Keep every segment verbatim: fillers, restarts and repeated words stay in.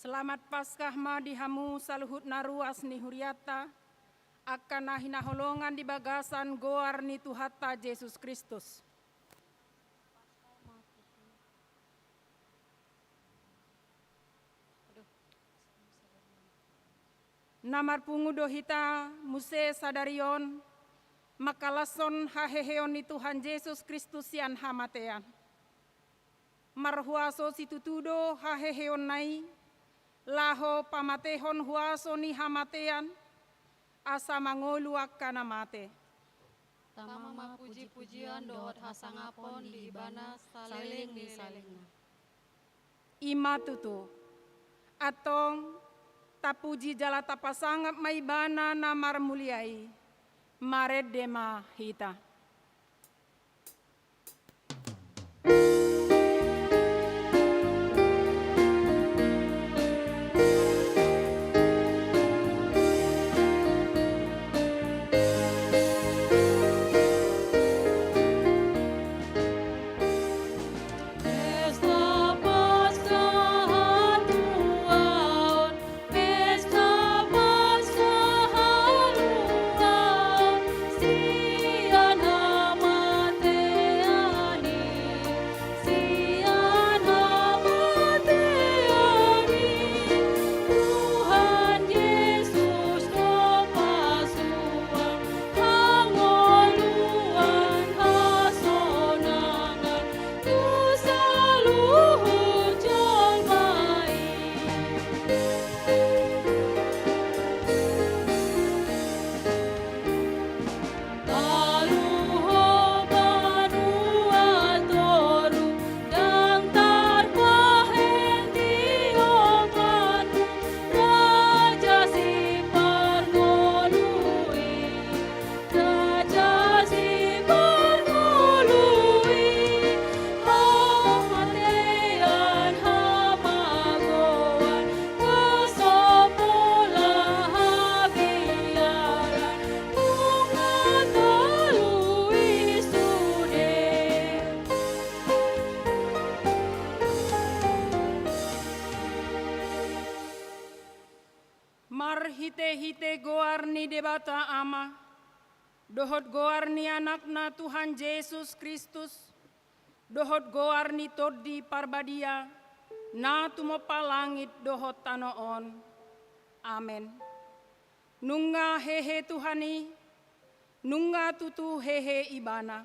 Selamat Paskah ma di hamu saluhutna ruas ni hurianta, angka na hinaholongan di bagasan goar ni Tuhanta Jesus Kristus. Na marpungu do hita muse sadari on mangkalashon haheheon ni Tuhan Jesus Kristus sian hamatean. Marhuaso situtu do haheheonna i, laho pamatehon huaso ni hamatean, asa mangolu angka na mate. Tama ma puji-pujian dohot hasangapon di Ibana saleleng ni salelengna. I ma tutu. Antong, tapuji jala tapasangap ma Ibana na marmulia i. Marende ma hita. Marhite-hite goar ni Debata Ama, dohot goar ni Anakna Tuhan Jesus Kristus, dohot goar ni Tondi Parbadia, na tumompa langit dohot tano on. Amen. Nunga hehe Tuhan i, nunga tutu hehe Ibana.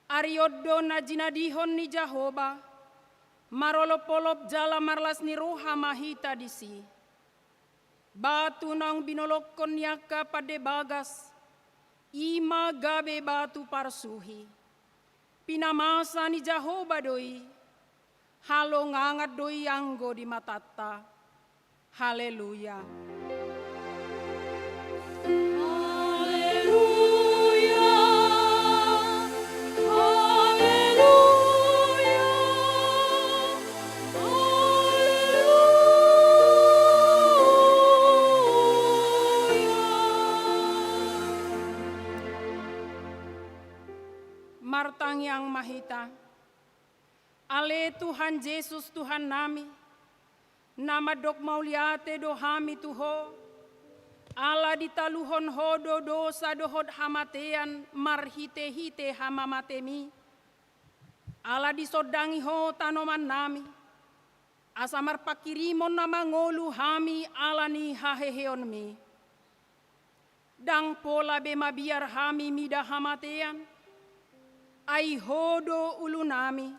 Ari on do na jinadihon ni Jahowa, marolop-olop jala marlas ni roha ma hita disi. Batu naung binolongkon ni angka pande bagas, i ma gabe batu parsuhi. Pinamasa ni Jahowa do i, halongangan do i anggo di matanta. Haleluya. Haleluya. Haleluya. Haleluya. Martangiang ma hita. Ale Tuhan Jesus, Tuhannami, na mandok mauliate do hami tu Ho, ala ditaluhon Ho do dosa dohot hamatean marhite-hite hamamateMi. Ala disondangi Ho tanomannami, asa marpangkirimon na mangolu hami ala ni haheheonMi. Ndang pola be mabiar hami mida hamatean, ai Ho do ulunami,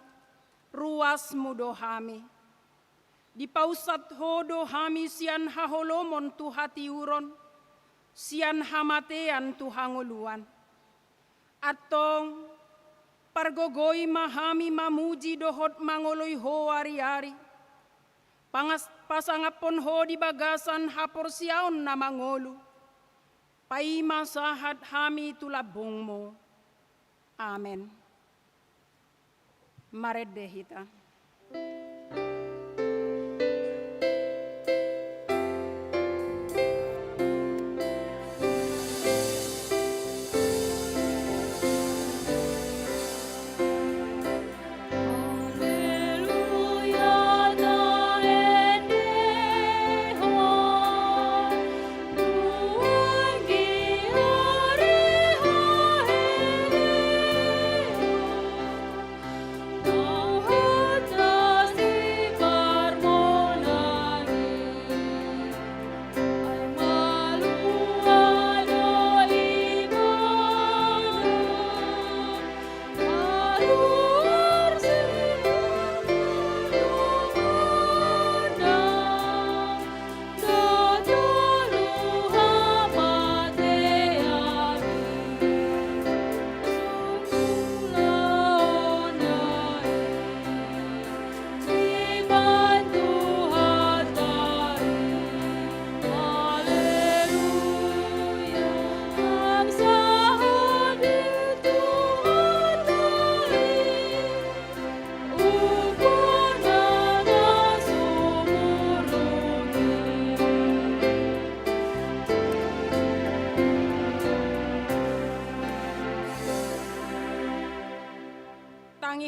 ruasMu do hami. Dipaunsat Ho do hami sian haholomon tu hatiuron, sian hamatean tu hangoluan. Antong, pargogoi ma hami mamuji dohot mangoloi Ho ari-ari. Pangas-, pasangaphon Ho di bagasan haporseaon na mangolu. Paima sahat hami tu lambungMu. Amen. Marende hita.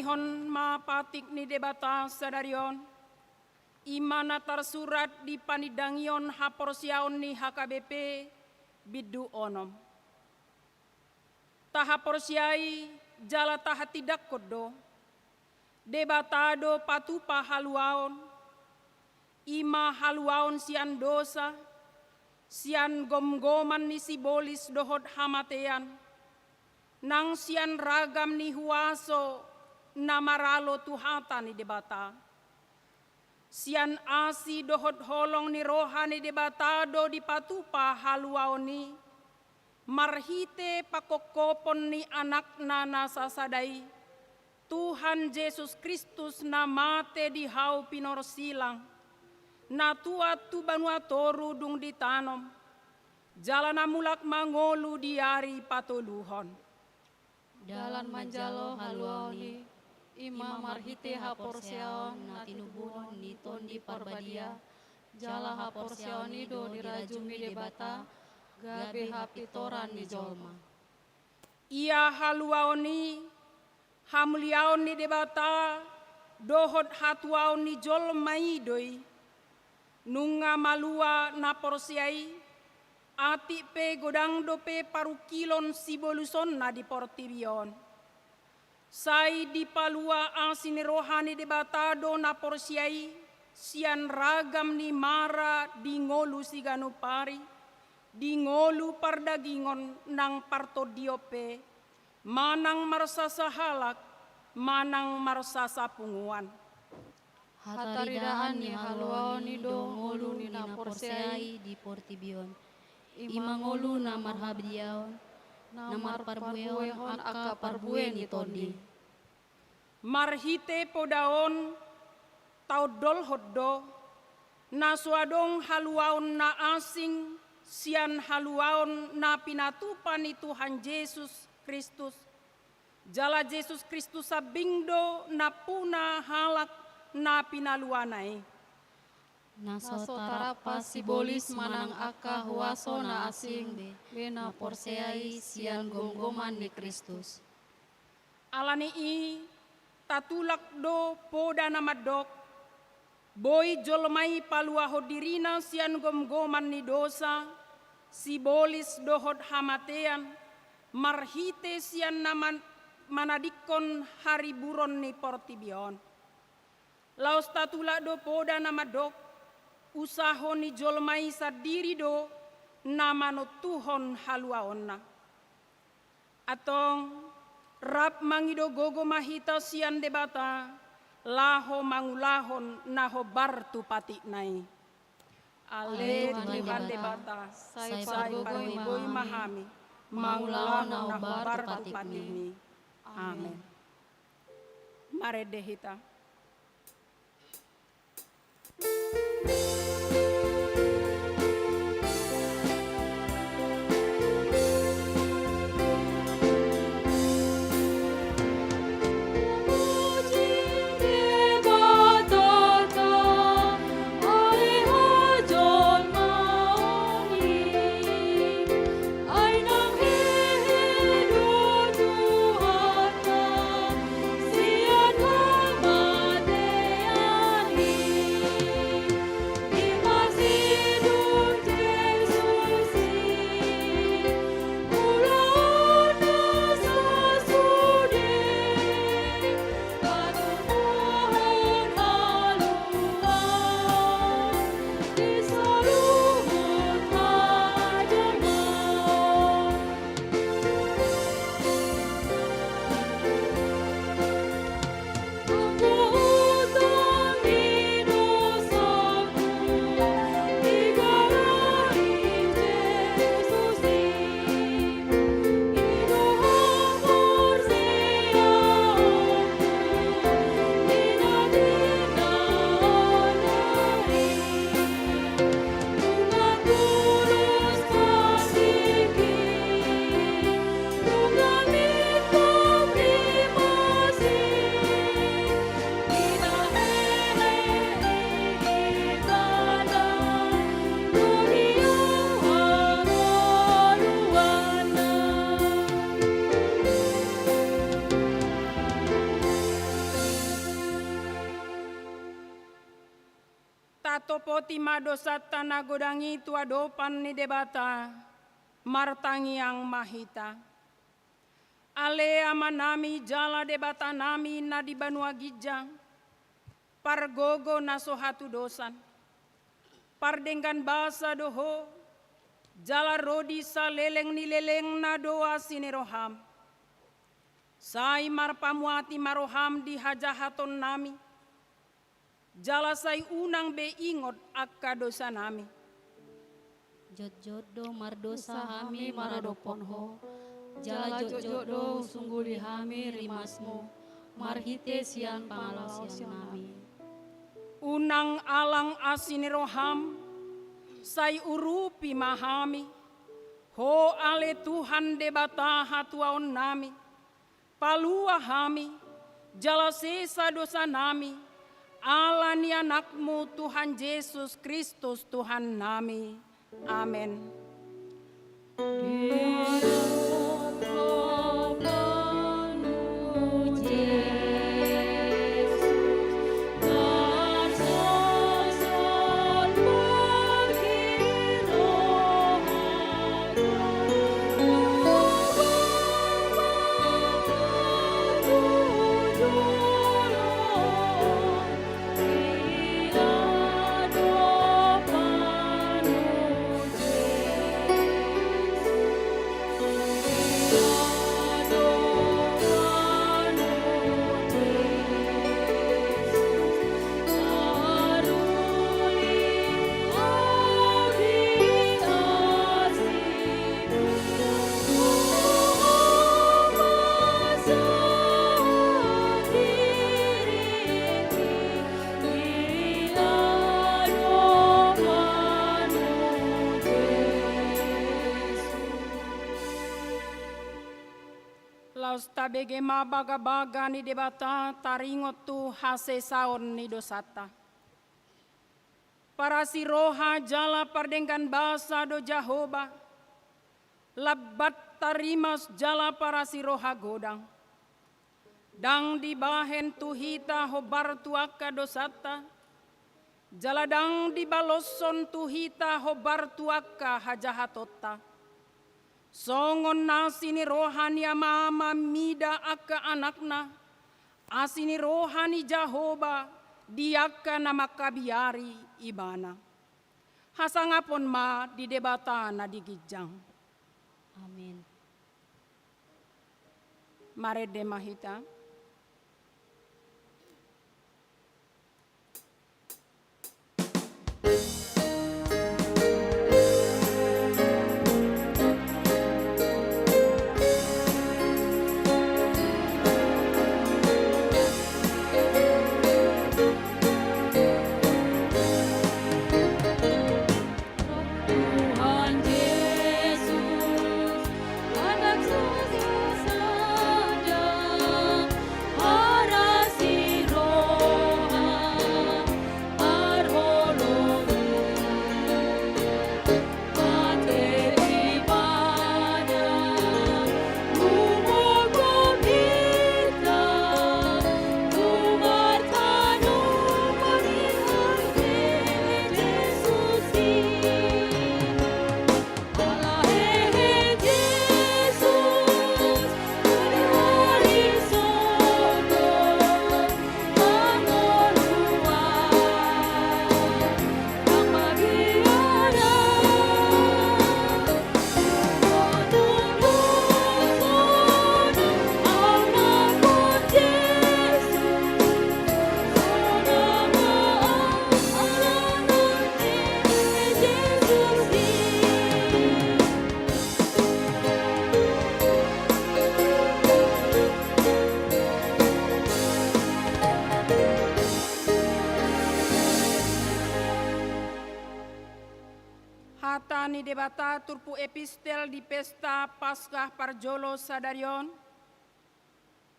Hon ma patik ni Debata sadari on, i ma na tarsurat di panindangion haporseaon ni H K B P bindu onom. Tahaporseai jala tahatindangkon do, Debata do patupa haluaon, i ma haluaon sian dosa, sian gomgoman ni sibolis dohot hamatean, nang sian ragam ni huaso na maralo tu hata ni Debata. Sian asi dohot holong ni roha ni Debata do dipatupa haluaon i, marhite pangkophopon ni Anakna na sasada i, Tuhan Jesus Kristus, na mate di hau pinorsilang, na tuat tu banua toru dung ditanom, jala na mulak mangolu di ari patoluhon. Dalan manjalo haluaon i, i ma marhite haporseaon na tinubuhon ni Tondi Parbadia, jala haporseaon i do dirajumi Debata, gabe hapintoran ni jolma. Ia haluaon i, hamuliaon ni Debata, dohot hatuaon ni jolma i do i. Nunga malua na porsea i, atik pe godang dope parungkilon sibolusonna di portibi on. Sai dipalua asi ni roha ni Debata do na porsea i, sian ragam ni mara di ngolu siganup ari, di ngolu pardagingon nang partondion pe, manang marsasa halak, manang marsasa punguan. Hataridaan ni haluaon i do ngolu ni na porsea i di portibi on. I ma ngolu na marhabadiaon, na marparbuehon angka parbue ni Tondi. Marhite poda on taondolhon do, na so adong haluaon na asing sian haluaon na pinatupa ni Tuhan Jesus Kristus. Jala Jesus Kristus sambing do nampuna halak na pinaluana i. Na so tarampas sibolis manang angka huaso na asing be na porsea i sian gomgoman ni Kristus. Ala ni i, tatulak do poda na mandok, boi jolma i paluahon dirina sian gomgoman ni dosa, sibolis dohot hamatean, marhite sian na man-, manadingkon hariburon ni portibi on. Laos tatulak do poda na mandok, usaho ni jolma i sandiri do na manontuhon haluaonna. Antong, rap mangido gogo ma hita sian Debata, laho mangulahon na hombar tu patikna i. Ale Tuhan Debata, sai pargogoi ma hami, mangulahon na hombar tu patikmi. Amen. Marende hita. Tatopoti ma dosanta na godang i tu adopan ni Debata, martangiang ma hita. Ale Amanami jala Debatanami na di banua ginjang, pargogo na so hatudosan, pardenggan basa do Ho, jala ro di saleleng ni lelengna do asi ni roham. Sai marpamuati ma roham di hajahatonnami, jala sai unang be ingot angka dosanami. Jotjot do mardosa hami maradophon Ho, jala jotjot do husungguli hami rimasmu, marhite sian pangalaosionnami. Unang alang asi ni roham, sai urupi ma hami, Ho ale Tuhan Debata hatuaonnami, palua hami, jala sesa dosanami, ala ni AnakMu Tuhan Jesus Kristus Tuhannami. Amen. Laos tabege ma bagabaga ni Debata taringot tu hasesaon ni dosanta. Parasiroha jala pardenggan basa do Jahowa, lambat tarimas jala parasiroha godang. Ndang dibahen tu hita hombar tu angka dosanta, jala ndang dibaloshon tu hita hombar tu angka hajahatonta. Songon na asi ni roha ni ama-ama mida angka anakna, asi ni roha ni Jahowa di angka na mangkabiari Ibana. Hasangapon ma di Debata na di ginjang. Amin. Marende ma hita. Hata ni Debata turpuk epistel di pesta Paskah parjolo sadari on,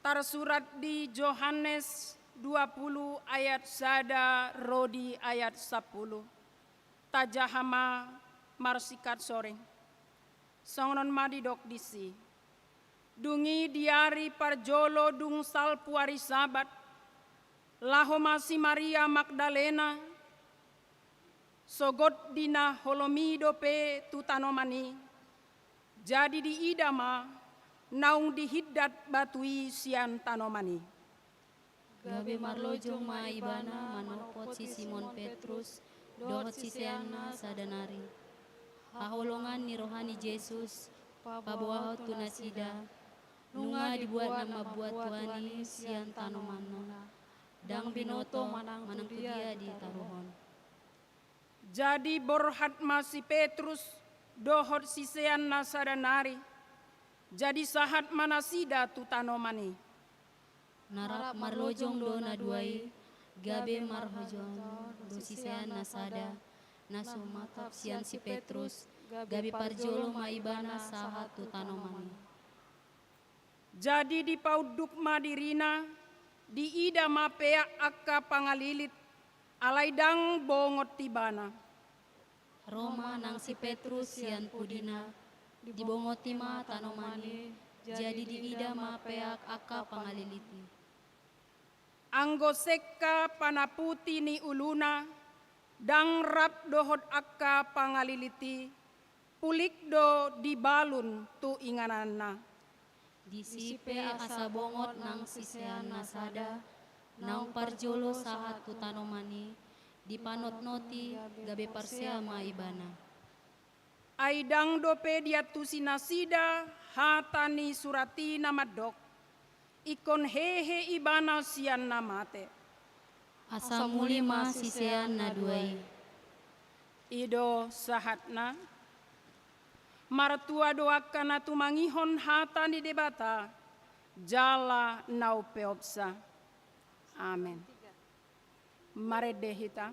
tarsurat di Johannes dua pulu ayat sada ro di ayat sampulu. Tajaha ma marsingkat soreng. Songon on ma didok disi. Dung i di ari parjolo dung salpu ari Sabat, laho ma si Maria Magdalena, Sogot di na holom i dope tu tanoman i, jadi diida ma naung dihindat batu i sian tanoman i. Gabe marlojong ma ibana manopot si Simon Petrus dohot siseanna sada nari. Haholongan ni roha ni Jesus paboahon tu nasida, nunga dibuat na mambuat tuan i sian tanoman on, ndang binoto manang tu dia ditaruhon. Jadi borhat ma si Petrus dohot siseanna sada nari, jadi sahat ma nasida tu tanoman i. Na rap marlojong do na dua i, gabe marhojom do siseanna sada, na so matap sian si Petrus, gabe parjolo ma ibana sahat tu tanoman i. Jadi dipaunduk ma dirina, diida ma peak angka pangalilit, alai ndang bongot ibana. Ro ma nang si Petrus sian pudina, dibongoti ma tanoman i, jadi diida ma peak angka pangalilit i. Anggo sengka panaputi ni uluna, ndang rap dohot angka pangalilit i, pulik do dibalun tu ingananna. Disi pe asa bongot nang siseanna sada, naung parjolo sahat tu tanoman i, dipanotnoti gabe parsea ma ibana. Ai ndang dope diantusi nasida hata ni surat i na mandok: Ingkon hehe ibana sian na mate. Asa muli ma sisean na dua i. I do sahatna. Martua do angka na tumangihon hata ni Debata jala na umpeopsa. Amen. Marende hita.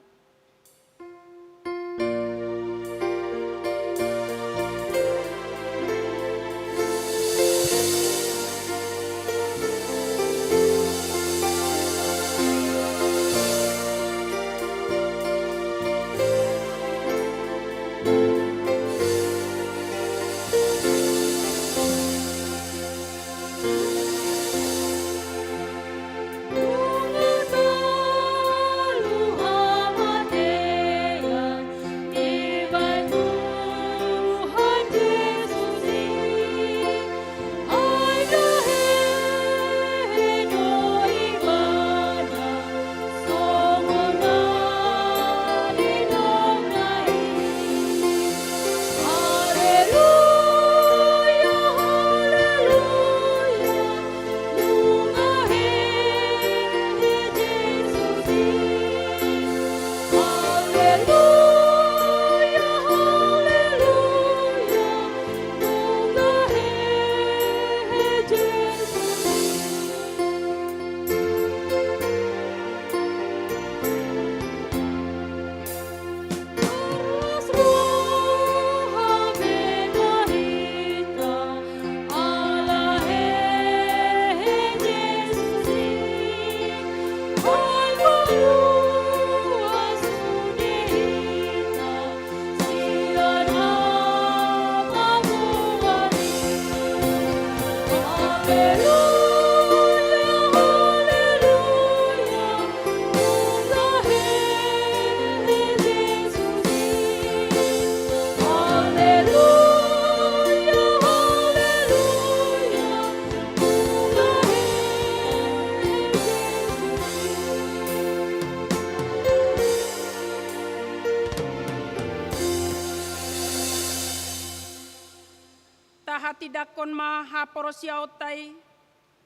Tahatindangkon ma haporseaonta i,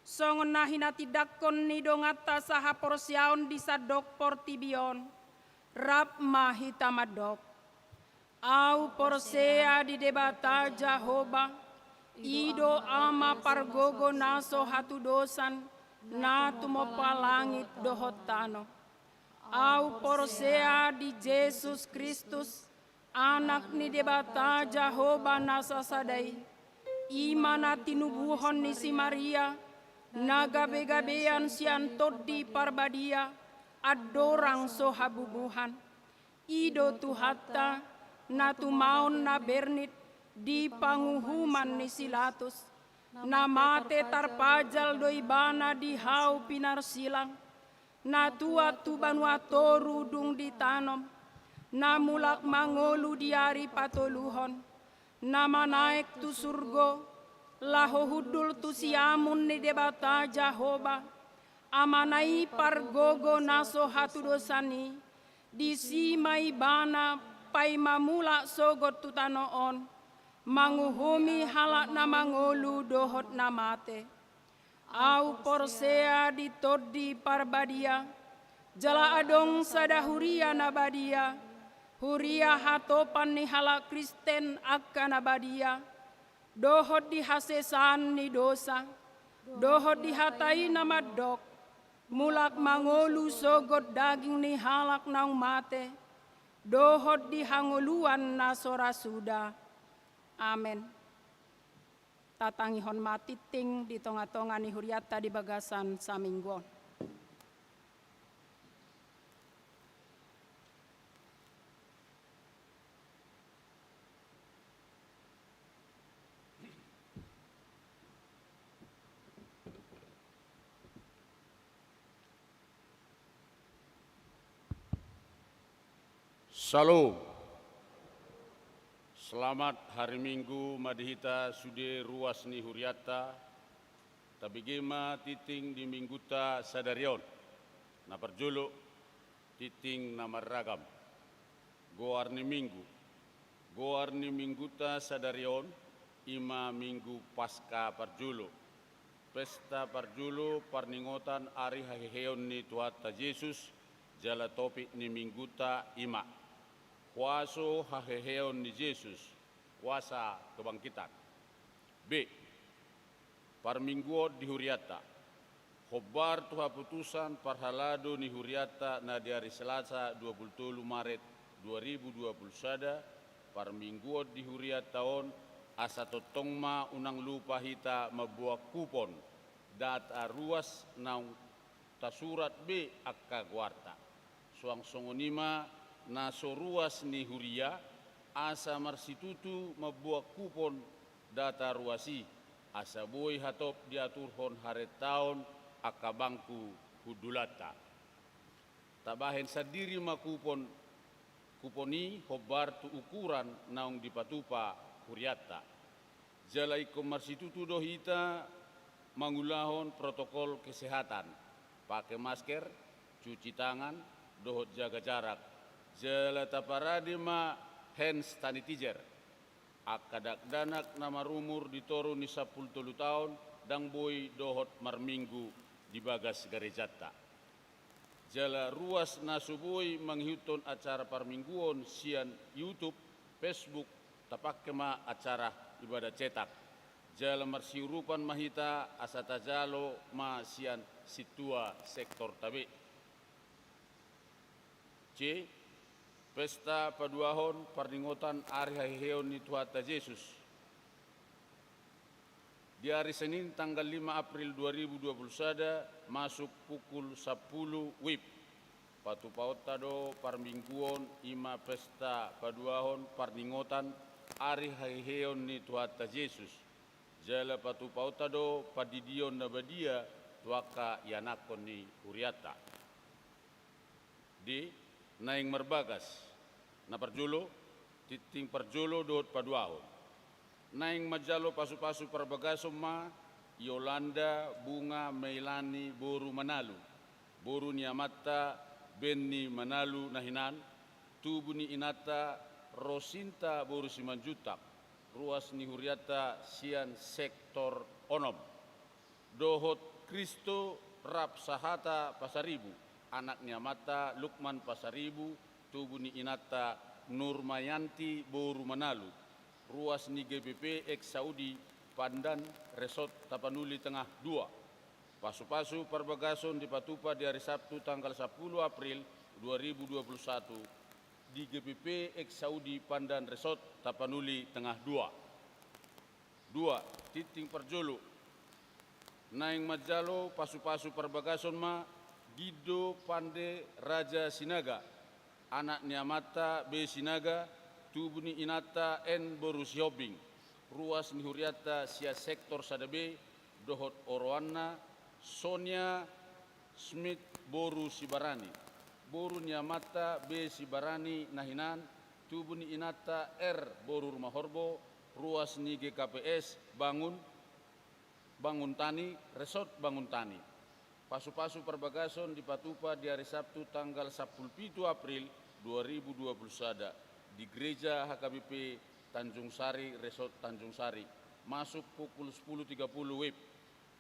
songon na hinatindangkon ni donganta sahaporseaon di sandok portibi on. Rap ma hita mandok: Ahu porsea di Debata Jahowa, i do Ama pargogo na so hatudosan, na tumompa langit dohot tano. Ahu porsea di Jesus Kristus, Anak ni Debata Jahowa na sasada i, i ma na tinubuhon ni si Maria, na gabegabean sian Tondi Parbadia, andorang so habubuhan. I do Tuhanta, na tumaon na bernit di panguhuman ni si Latus, na mate tarpajal do ibana di hau pinarsilang, na tuat tu banua toru dung ditanom, na mulak mangolu di ari patoluhon, na manaek tu surgo, laho hundul tu siamun ni Debata Jahowa, Amana i pargogo na so hatudosan i, disi ma Ibana paima mulak sogot tu tano on, manguhumi halak na mangolu dohot na mate. Ahu porsea di Tondi Parbadia, jala adong sada huria na badia, huria hatopan ni halak Kristen angka na badia, dohot di hasesaan ni dosa, dohot di hata i na mandok, mulak mangolu sogot daging ni halak naung mate, dohot di hangoluan na so ra suda. Amen. Tatangihon ma tingting di tongatonga ni hurianta di bagasan saminggu on. Syalom. Selamat hari Minggu ma di hita sude ruas ni hurianta. Tabege ma tingting di Minggunta sadari on. Na parjolo, tingting na marragam. Goar ni Minggu. Goar ni Minggunta sadari on, i ma Minggu Paska parjolo. Pesta parjolo parningotan ari haheheon ni Tuhanta Jesus, jala topik ni Minggunta i ma: Huaso haheheon ni Jesus, kuasa kebangkitan. B. Parmingguon di hurianta. Hombar tu haputusan parhalado ni hurianta na di ari Selasa dua pulu tolu Maret dua ribu dua pulu sada, parmingguon di hurianta on, asa tongtong ma unang lupa hita mamboan kupon data ruas naung tasurat be angka goarta. Suang songon i ma na so ruas ni huria, asa marsitutu mamboan kupon data ruas i, asa boi hatop diaturhon harentaon angka bangku hundulanta. Tabahen sandiri ma kupon, kupon i hombar tu ukuran naung dipatupa hurianta. Jala ingkon marsitutu do hita mangulahon protokol kesehatan, pake masker, cuci tangan, dohot jaga jarak. Jala taparade ma hand sanitizer. Angka dakdanak na marumur di toru ni sampulu tolu taon ndang boi dohot marminggu di bagas garejanta. Jala ruas na so boi mangihuthon acara parmingguon sian YouTube, Facebook, tapangke ma acara ibadah cetak. Jala marsiurupan ma hita asa tajalo ma sian sintua sektorta be. C. Pesta paduahon parningotan ari haheheon ni Tuhanta Jesus. Di ari Senin tanggal lima April dua ribu dua puluh sada, masuk pukul sampulu wib, patupaonta do parmingguon, i ma pesta paduahon parningotan ari haheheon ni Tuhanta Jesus. Jala patupaonta do pandidion na badia tu angka ianakhon ni hurianta. D. Naeng marbagas. Na parjolo, tingting parjolo dohot paduahon. Naeng manjalo pasupasu parbagason ma Yolanda Bunga Meilani boru Manalu, boru ni amanta Benny Manalu na hinan, tubu ni inanta Rosinta boru Simanjuntak, ruas ni hurianta sian sektor onom. Dohot Kristo rap sahata Pasaribu, anak ni amanta Lukman Pasaribu, tubu ni inanta Nurmayanti boru Manalu, ruas ni G P P Eksaudi Pandan Resort Tapanuli Tengah dua. Pasupasu parbagason dipatupa di ari Sabtu tanggal sampulu April dua ribu dua puluh satu di G P P Eksaudi Pandan Resort Tapanuli Tengah dua. Dua, tingting parjolo. Naeng manjalo pasupasu parbagason ma Gindo Pande Raja Sinaga, anak ni amanta B Sinaga, tubu ni inanta N boru Sihombing, ruas ni hurianta sian sektor sada B, dohot oroanna Sonia Smith boru Sibarani, boru ni amanta B Sibarani na hinan, tubu ni inanta R boru Rumahorbo, ruas ni G K P S Bangun, Bangun Tani, Resort Bangun Tani. Pasu-pasu parbagason dipatupa di ari Sabtu tanggal sampulu pitu April dua ribu dua puluh sada di Gereja H K B P Tanjung Sari, Resort Tanjung Sari, masuk pukul sepuluh tiga puluh W I B.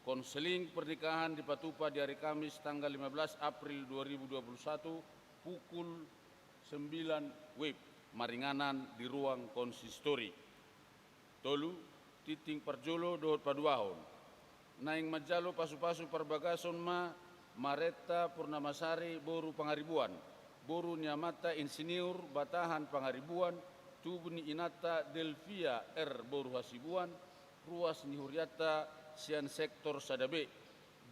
Konseling pernikahan dipatupa di ari Kamis tanggal lima belas April dua ribu dua puluh satu pukul sembilan W I B, maringanan di ruang konsistori. Tolu, tingting parjolo dohot paduahon. Naeng manjalo pasu-pasu parbagason ma Maretta Purnamasari boru Pangaribuan, boru ni amanta Insinyur Batahan Pangaribuan, tubu ni inanta Delvia R boru Hasibuan, ruas ni hurianta sian sektor sada B,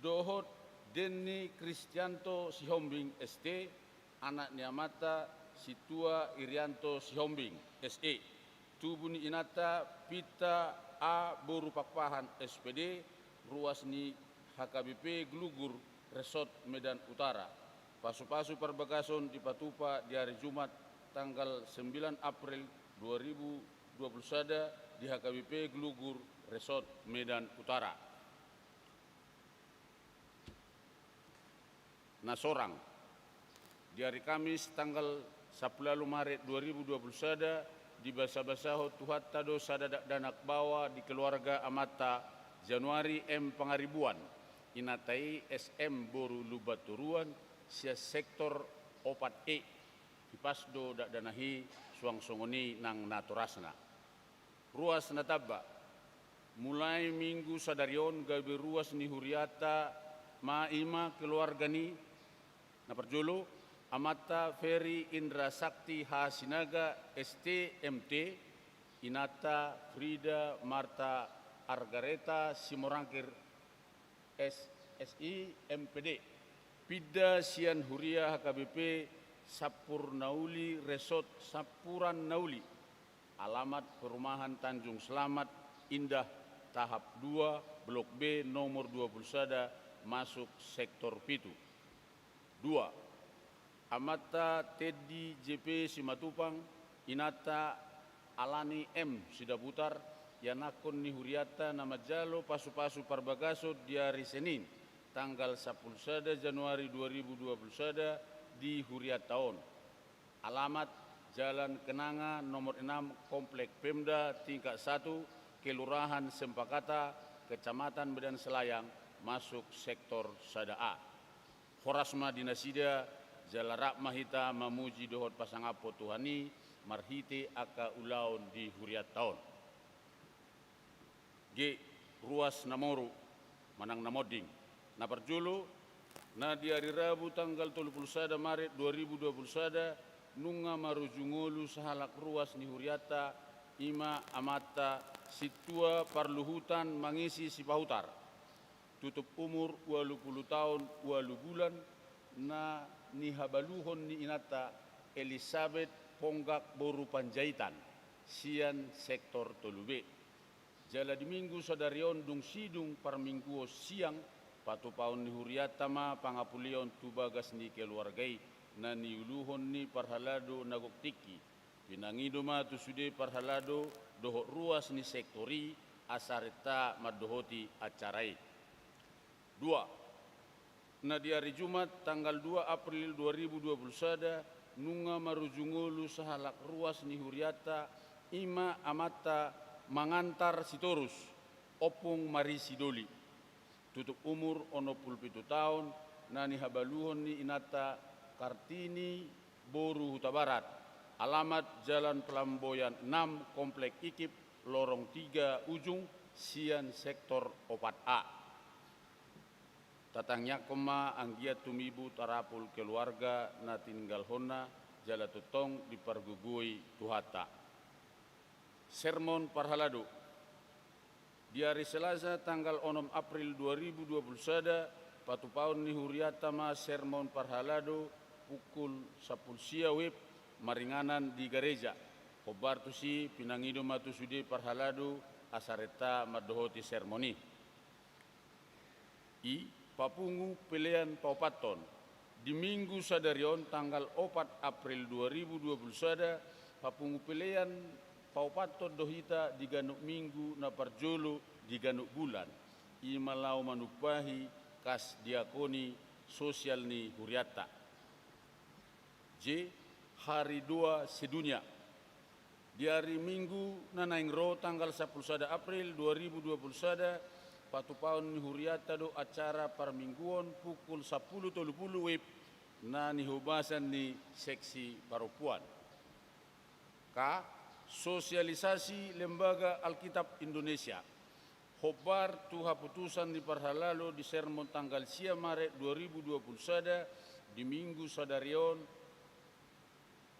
dohot Denny Kristianto Sihombing S T, anak ni amanta Sintua Irianto Sihombing S E, tubu ni inanta Pinta A boru Pakpahan S P D, ruas ni H K B P Glugur, Resort Medan Utara. Pasu-pasu parbagason dipatupa di ari Jumat tanggal sembilan April dua ribu dua puluh sada di H K B P Glugur, Resort Medan Utara. Na sorang. Di ari Kamis tanggal sampulu ualu Maret dua ribu dua puluh sada, dibasa-basahon Tuhanta do sada dakdanak baoa di keluarga amanta, Januari M Pangaribuan, inanta i S M boru Lumbantoruan, sian sektor opat E. Hipas do dakdanak i, suang songon i nang natorasna. Ruas na tamba. Mulai minggu sadari on gabe ruas ni hurianta ma i ma keluarga ni, na parjolo, amanta Ferry Indra Sakti Hasinaga S T M T, inanta Frida Marta Argareta Simorangkir S S I M P D, pinda sian huria H K B P Sampurnauli, Resort Sampurannauli. Alamat perumahan Tanjung Selamat Indah, tahap dua, Blok B, nomor dua puluh sada, masuk sektor pitu. Dua, amanta Teddy J P Simatupang, inanta Alani M Sidabutar, ianakhon ni hurianta na manjalo pasu-pasu parbagason di ari Senin, tanggal sampulu sada Januari dua ribu dua puluh sada, di hurianta on. Alamat Jalan Kenanga nomor enam, Komplek Pemda tingkat satu, Kelurahan Sempakata, Kecamatan Medan Selayang, masuk sektor sada A. Horas ma di nasida, jala rap ma hita mamuji dohot pasangaphon Tuhan i marhite angka ulaon di hurianta on. G, ruas na moru manang na monding. Na parjolo, na di ari Rabu tanggal tolu pulu sada Maret dua ribu dua pulu sada, nunga marujung ngolu sahalak ruas ni hurianta, i ma amanta Sintua Parluhutan Mangisi Sipahutar, tutup umur ualu pulu taon ualu bulan, na nihabaluhon ni inanta Elisabet Ponggak boru Panjaitan, sian sektor tolu B. Jala di Minggu sadari on dung sidung parmingguon siang, patupaon ni hurianta ma pangapuleon tu bagas ni keluarga i, na niuluhon ni parhalado na gok tingki. Pinangido ma tu sude parhalado dohot ruas ni sektor i, asa renta mandohoti acara i. Dua, na di ari Jumat tanggal dua April dua ribu dua pulu sada, nunga marujung ngolu sahalak ruas ni hurianta, i ma amanta Mangantar Sitorus, Ompung Marisi Doli. Tutup umur onom pulu pitu taon, na nihabaluhon ni inanta Kartini boru Hutabarat. Alamat Jalan Pelamboyan enam, Komplek Ikip, Lorong tiga Ujung, sian sektor opat A. Tatangiangkon ma anggiat tumibu tarapul keluarga na tininggalhonna, jala tongtong dipargogoi Tuhanta. Sermon parhalado. Di ari Selasa tanggal onom April dua ribu dua pulu sada, patupaon ni hurianta ma sermon parhalado pukul sampulu sia W I B maringanan di gareja. Hombar tusi pinangido ma tu sude parhalado asa renta mandohoti sermon i. I, papungu pelean paopathon. Di Minggu sadari on, tanggal opat April dua ribu dua puluh sada, papungu pelean paopathon do hita di ganup Minggu na parjolo di ganup bulan, i ma laho manumpahi kas diakoni sosial ni hurianta. J. Hari Doa Sedunia. Di ari Minggu na naeng ro, tanggal sampulu sada April dua ribu dua puluh sada, patupaon ni hurianta do acara parmingguon pukul sampulu tolu pulu wib na nihobasan ni seksi parompuan. K. Sosialisasi Lembaga Alkitab Indonesia. Hombar tu haputusan ni parhalado di sermon tanggal sia Maret dua ribu dua puluh sada, di Minggu sadari on,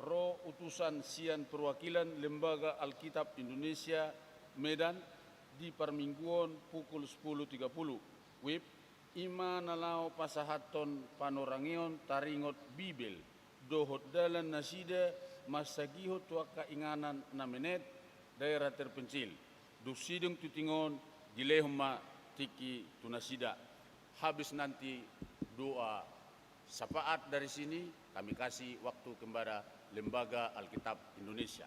ro utusan sian perwakilan Lembaga Alkitab Indonesia Medan di parmingguon pukul sampulu tiga pulu wib, i ma na laho pasahathon panorangion taringot Bibel dohot dalan nasida mansagihon tu angka inganan na menet, daerah terpencil. Dung sidung tuting on, dilehon ma tingki tu nasida. Habis nanti doa syafaat dari sini, kami kasih waktu kepada Lembaga Alkitab Indonesia.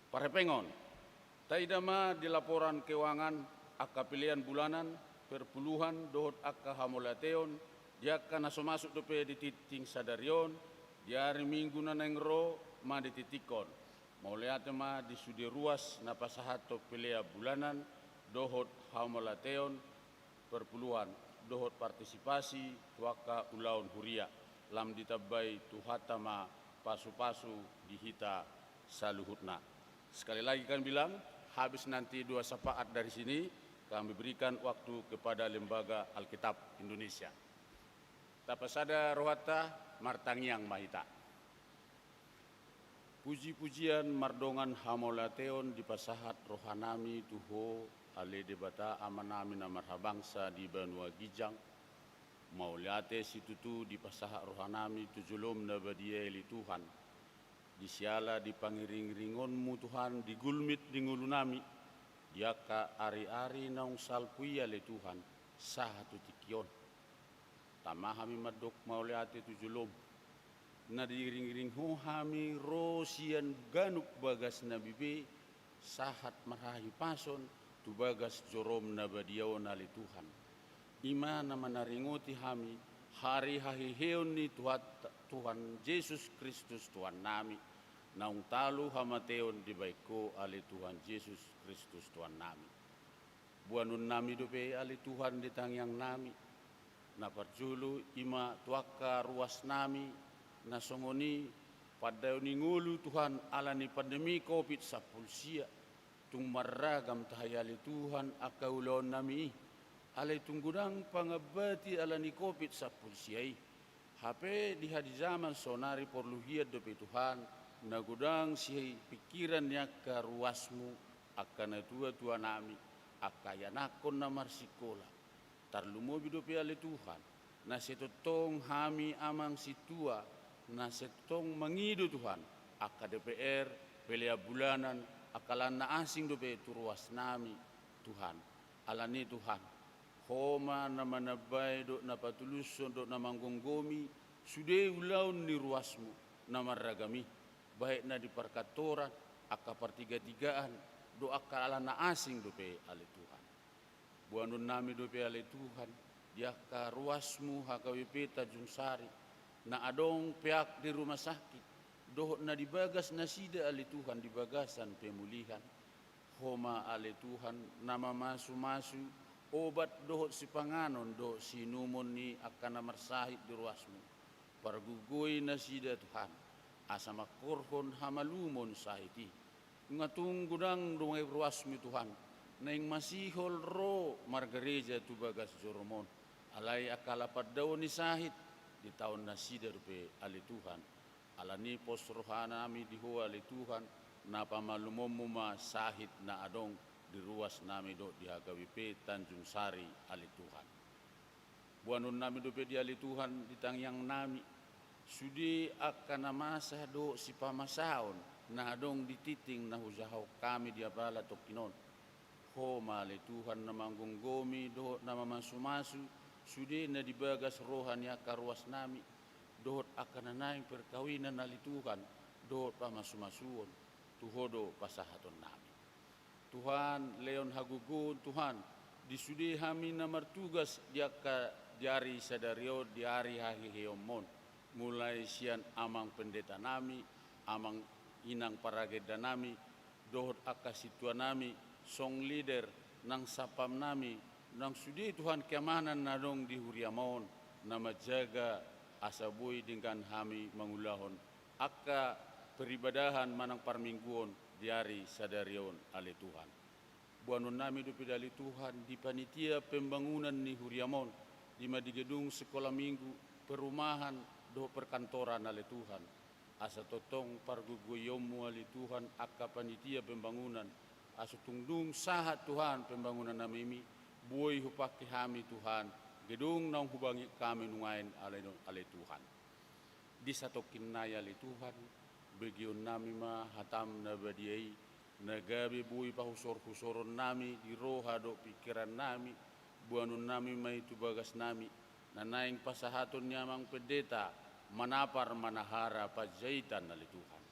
Parhepengon, taida ma di laporan keuangan angka pelean bulanan, perpuluhan dohot angka hamauliateon, di angka na so masuk dope di tingting sadari on, di ari Minggu na naeng ro ma ditingtinghon. Mauliate ma di sude ruas na pasahathon pelean bulanan dohot hamauliateon, perpuluhan dohot partisipasi tu angka ulaon huria. Lam ditambai Tuhanta ma pasupasu di hita saluhutna. Sekali lagi kami bilang, habis nanti doa syafaat dari sini, kami berikan waktu kepada Lembaga Alkitab Indonesia. Tapasada rohanta, martangiang ma hita. Pujipujian mardongan hamauliateon dipasahat rohanami tu Ho, ale Debata Amanami na marhabangsa di banua ginjang. Mauliate situtu dipasahat rohanami tu jolom na badia i ale Tuhan, di siala di pangiringiringonmu Tuhan, di gulmit di ngolunami, di angka ariari naung salpu i ale Tuhan, sahat tu tingki on. Tama hami mandok mauliate tu jolom, na diiringiring Ho hami ro sian ganup bagasnami be, sahat marhahipason tu bagas jorom na badia on ale Tuhan. I ma na manaringoti hami hari haheheon ni Tuhan, Tuhan Jesus Kristus Tuhannami, naung talu hamateon dibahen Ho ale Tuhan Jesus Kristus Tuhannami. Boanonnami dope ale Tuhan di tangiangnami. Na parjolo i ma tu angka ruasnami, na songon i pandaon ni ngolu Tuhan ala ni pandemi covid sampulu sia. Tung marragam tahe ale Tuhan angka ulaonnami i. Alai tung godang pangambati ala ni covid sampulu sia i. Hape di hadi jaman sonari porlu hian dope Tuhan, na godang sipingkiran ni angka ruasmu, angka natuatuanami, angka ianakhon na marsikola. Tarlumobi dope ale Tuhan, na sai tongtong hami amang sintua, na sai tongtong mangido Tuhan, angka D P R, pelean bulanan, angka alanna asing dope tu ruasnami, Tuhan. Ala ni Tuhan, Ho ma na manambai dohot na patulushon dohot na manggomgomi sude ulaon ni ruasmu na marragam i, baik na di parkantoran, angka partigatigaan, dohot angka alanna asing dope ale Tuhan. Boanonnami dope ale Tuhan, di angka ruasmu H K B P Tanjung Sari, na adong peak di rumah sakit, dohot na di bagas nasida ale Tuhan di bagasan pemulihan. Ho ma ale Tuhan, na mamasumasu obat dohot sipanganon dohot siinumon ni angka na marsahit di ruasmu. Pargogoi nasida Tuhan, asa mangkorhon hamalumon sahit i. Nunga tung godang do ruasmu Tuhan, naeng masihol ro margareja tu bagas jorom on. Alai angka ala pandaon ni sahit, ditaon nasida dope ale Tuhan. Ala ni pos rohanami di Ho ale Tuhan, na pamalumonmu ma sahit na adong di ruasnami dohot di H K B P Tanjung Sari ale Tuhan. Boanonnami dope di ale Tuhan di tangiangnami sude angka na masa dohot sipamasaon na adong di tingting na hujahahon hami di apala tongkin on. Ho ma ale Tuhan na manggomgomi dohot na mamasumasu sude na di bagas roha ni angka ruasnami. dohot angka na naeng perkawinan ale Tuhan, dohot pamasumasuon, tu Ho do pasahatonnami. Tuhan, lehon hagogoon Tuhan, di sude hami na martugas di angka di ari sadari on, di ari haheheonmon, mulai sian amang pendetanami, amang inang paragendanami, dohot angka sintuanami, song leader, nang satpamnami, nang sude Tuhan keamanan na adong di huriam on, na manjaga asa boi denggan hami mangulahon angka peribadahan manang parmingguon di ari sadari on ale Tuhan. Boanonnami dope ale Tuhan di panitia pembangunan ni huriam on, di ma di gedung sekolah minggu, perumahan, dohot perkantoran ale Tuhan. Asa tongtong pargogoionmu ale Tuhan angka panitia pembangunan, asa tung dung sahat Tuhan pembangunannami, boi hupangke hami Tuhan gedung naung hubangihon hami nuaeng ale, ale Tuhan. Di satongkin nai ale Tuhan, begeonnami ma hatam na badia i, na gabe boi pahusorhusoronnami di roha dohot pingkirannami, boanonnami ma i tu bagasnami, na naeng pasahaton ni amang pendeta, manapar manahara panjaitan ale Tuhan.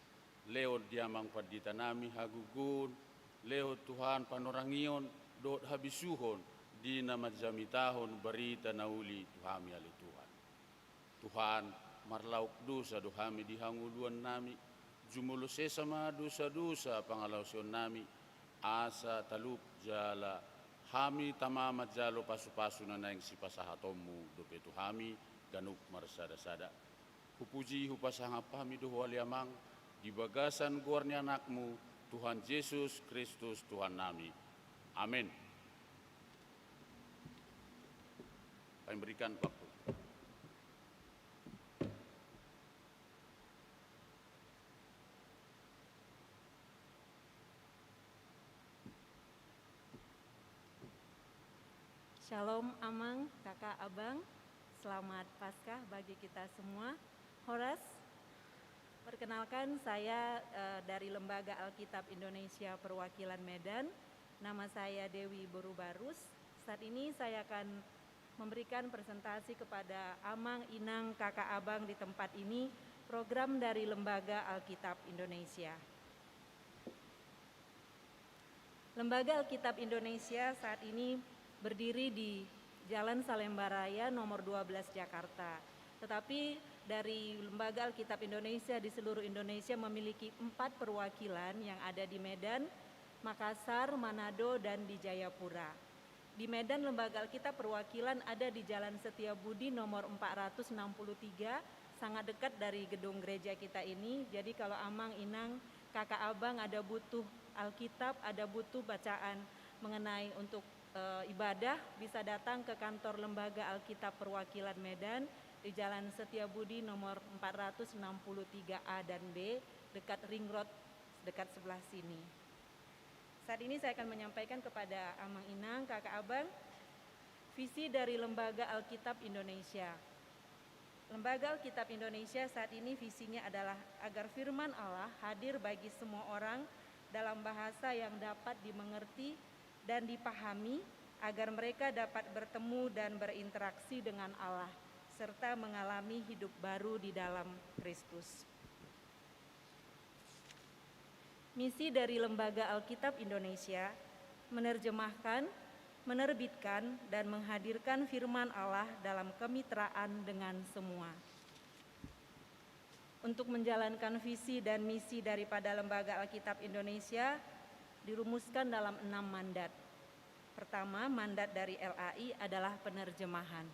Lehon di amang pandetanami hagogoon, lehon Tuhan panorangion, dohot habisuhon, di na manjamitahon barita na uli tu hami ale Tuhan. Tuhan, marlaok dosa do hami di hangoluannami, jumolo sesa ma dosadosa pangalaosionnami, asa talup jala hami tama manjalo pasupasu na naeng sipasahatonmu dope tu hami ganup marsadasada. Hupuji hupasangap hami do Ho ale Amang, di bagasan goar ni Anakmu, Tuhan Jesus Kristus Tuhannami. Amen. Kami berikan waktu. Shalom, Amang, Kakak, Abang. Selamat Paskah bagi kita semua. Horas. Perkenalkan, saya, eh, dari Lembaga Alkitab Indonesia Perwakilan Medan. Nama saya Dewi Borubarus. Saat ini saya akan memberikan presentasi kepada amang, inang, kakak, abang di tempat ini, program dari Lembaga Alkitab Indonesia. Lembaga Alkitab Indonesia saat ini berdiri di Jalan Salemba Raya nomor dua belas, Jakarta. Tetapi dari Lembaga Alkitab Indonesia di seluruh Indonesia memiliki empat perwakilan yang ada di Medan, Makassar, Manado, dan di Jayapura. Di Medan, Lembaga Alkitab Perwakilan ada di Jalan Setiabudi nomor empat ratus enam puluh tiga, sangat dekat dari gedung gereja kita ini. Jadi, kalau amang, inang, kakak, abang ada butuh Alkitab, ada butuh bacaan mengenai untuk, eh, ibadah, bisa datang ke kantor Lembaga Alkitab Perwakilan Medan di Jalan Setiabudi nomor empat ratus enam puluh tiga A dan B, dekat Ring Road, dekat sebelah sini. Saat ini saya akan menyampaikan kepada amang, inang, kakak, abang, visi dari Lembaga Alkitab Indonesia. Lembaga Alkitab Indonesia saat ini visinya adalah agar firman Allah hadir bagi semua orang dalam bahasa yang dapat dimengerti dan dipahami, agar mereka dapat bertemu dan berinteraksi dengan Allah, serta mengalami hidup baru di dalam Kristus. Misi dari Lembaga Alkitab Indonesia menerjemahkan, menerbitkan, dan menghadirkan firman Allah dalam kemitraan dengan semua. Untuk menjalankan visi dan misi daripada Lembaga Alkitab Indonesia dirumuskan dalam enam mandat. Pertama, mandat dari L A I adalah penerjemahan.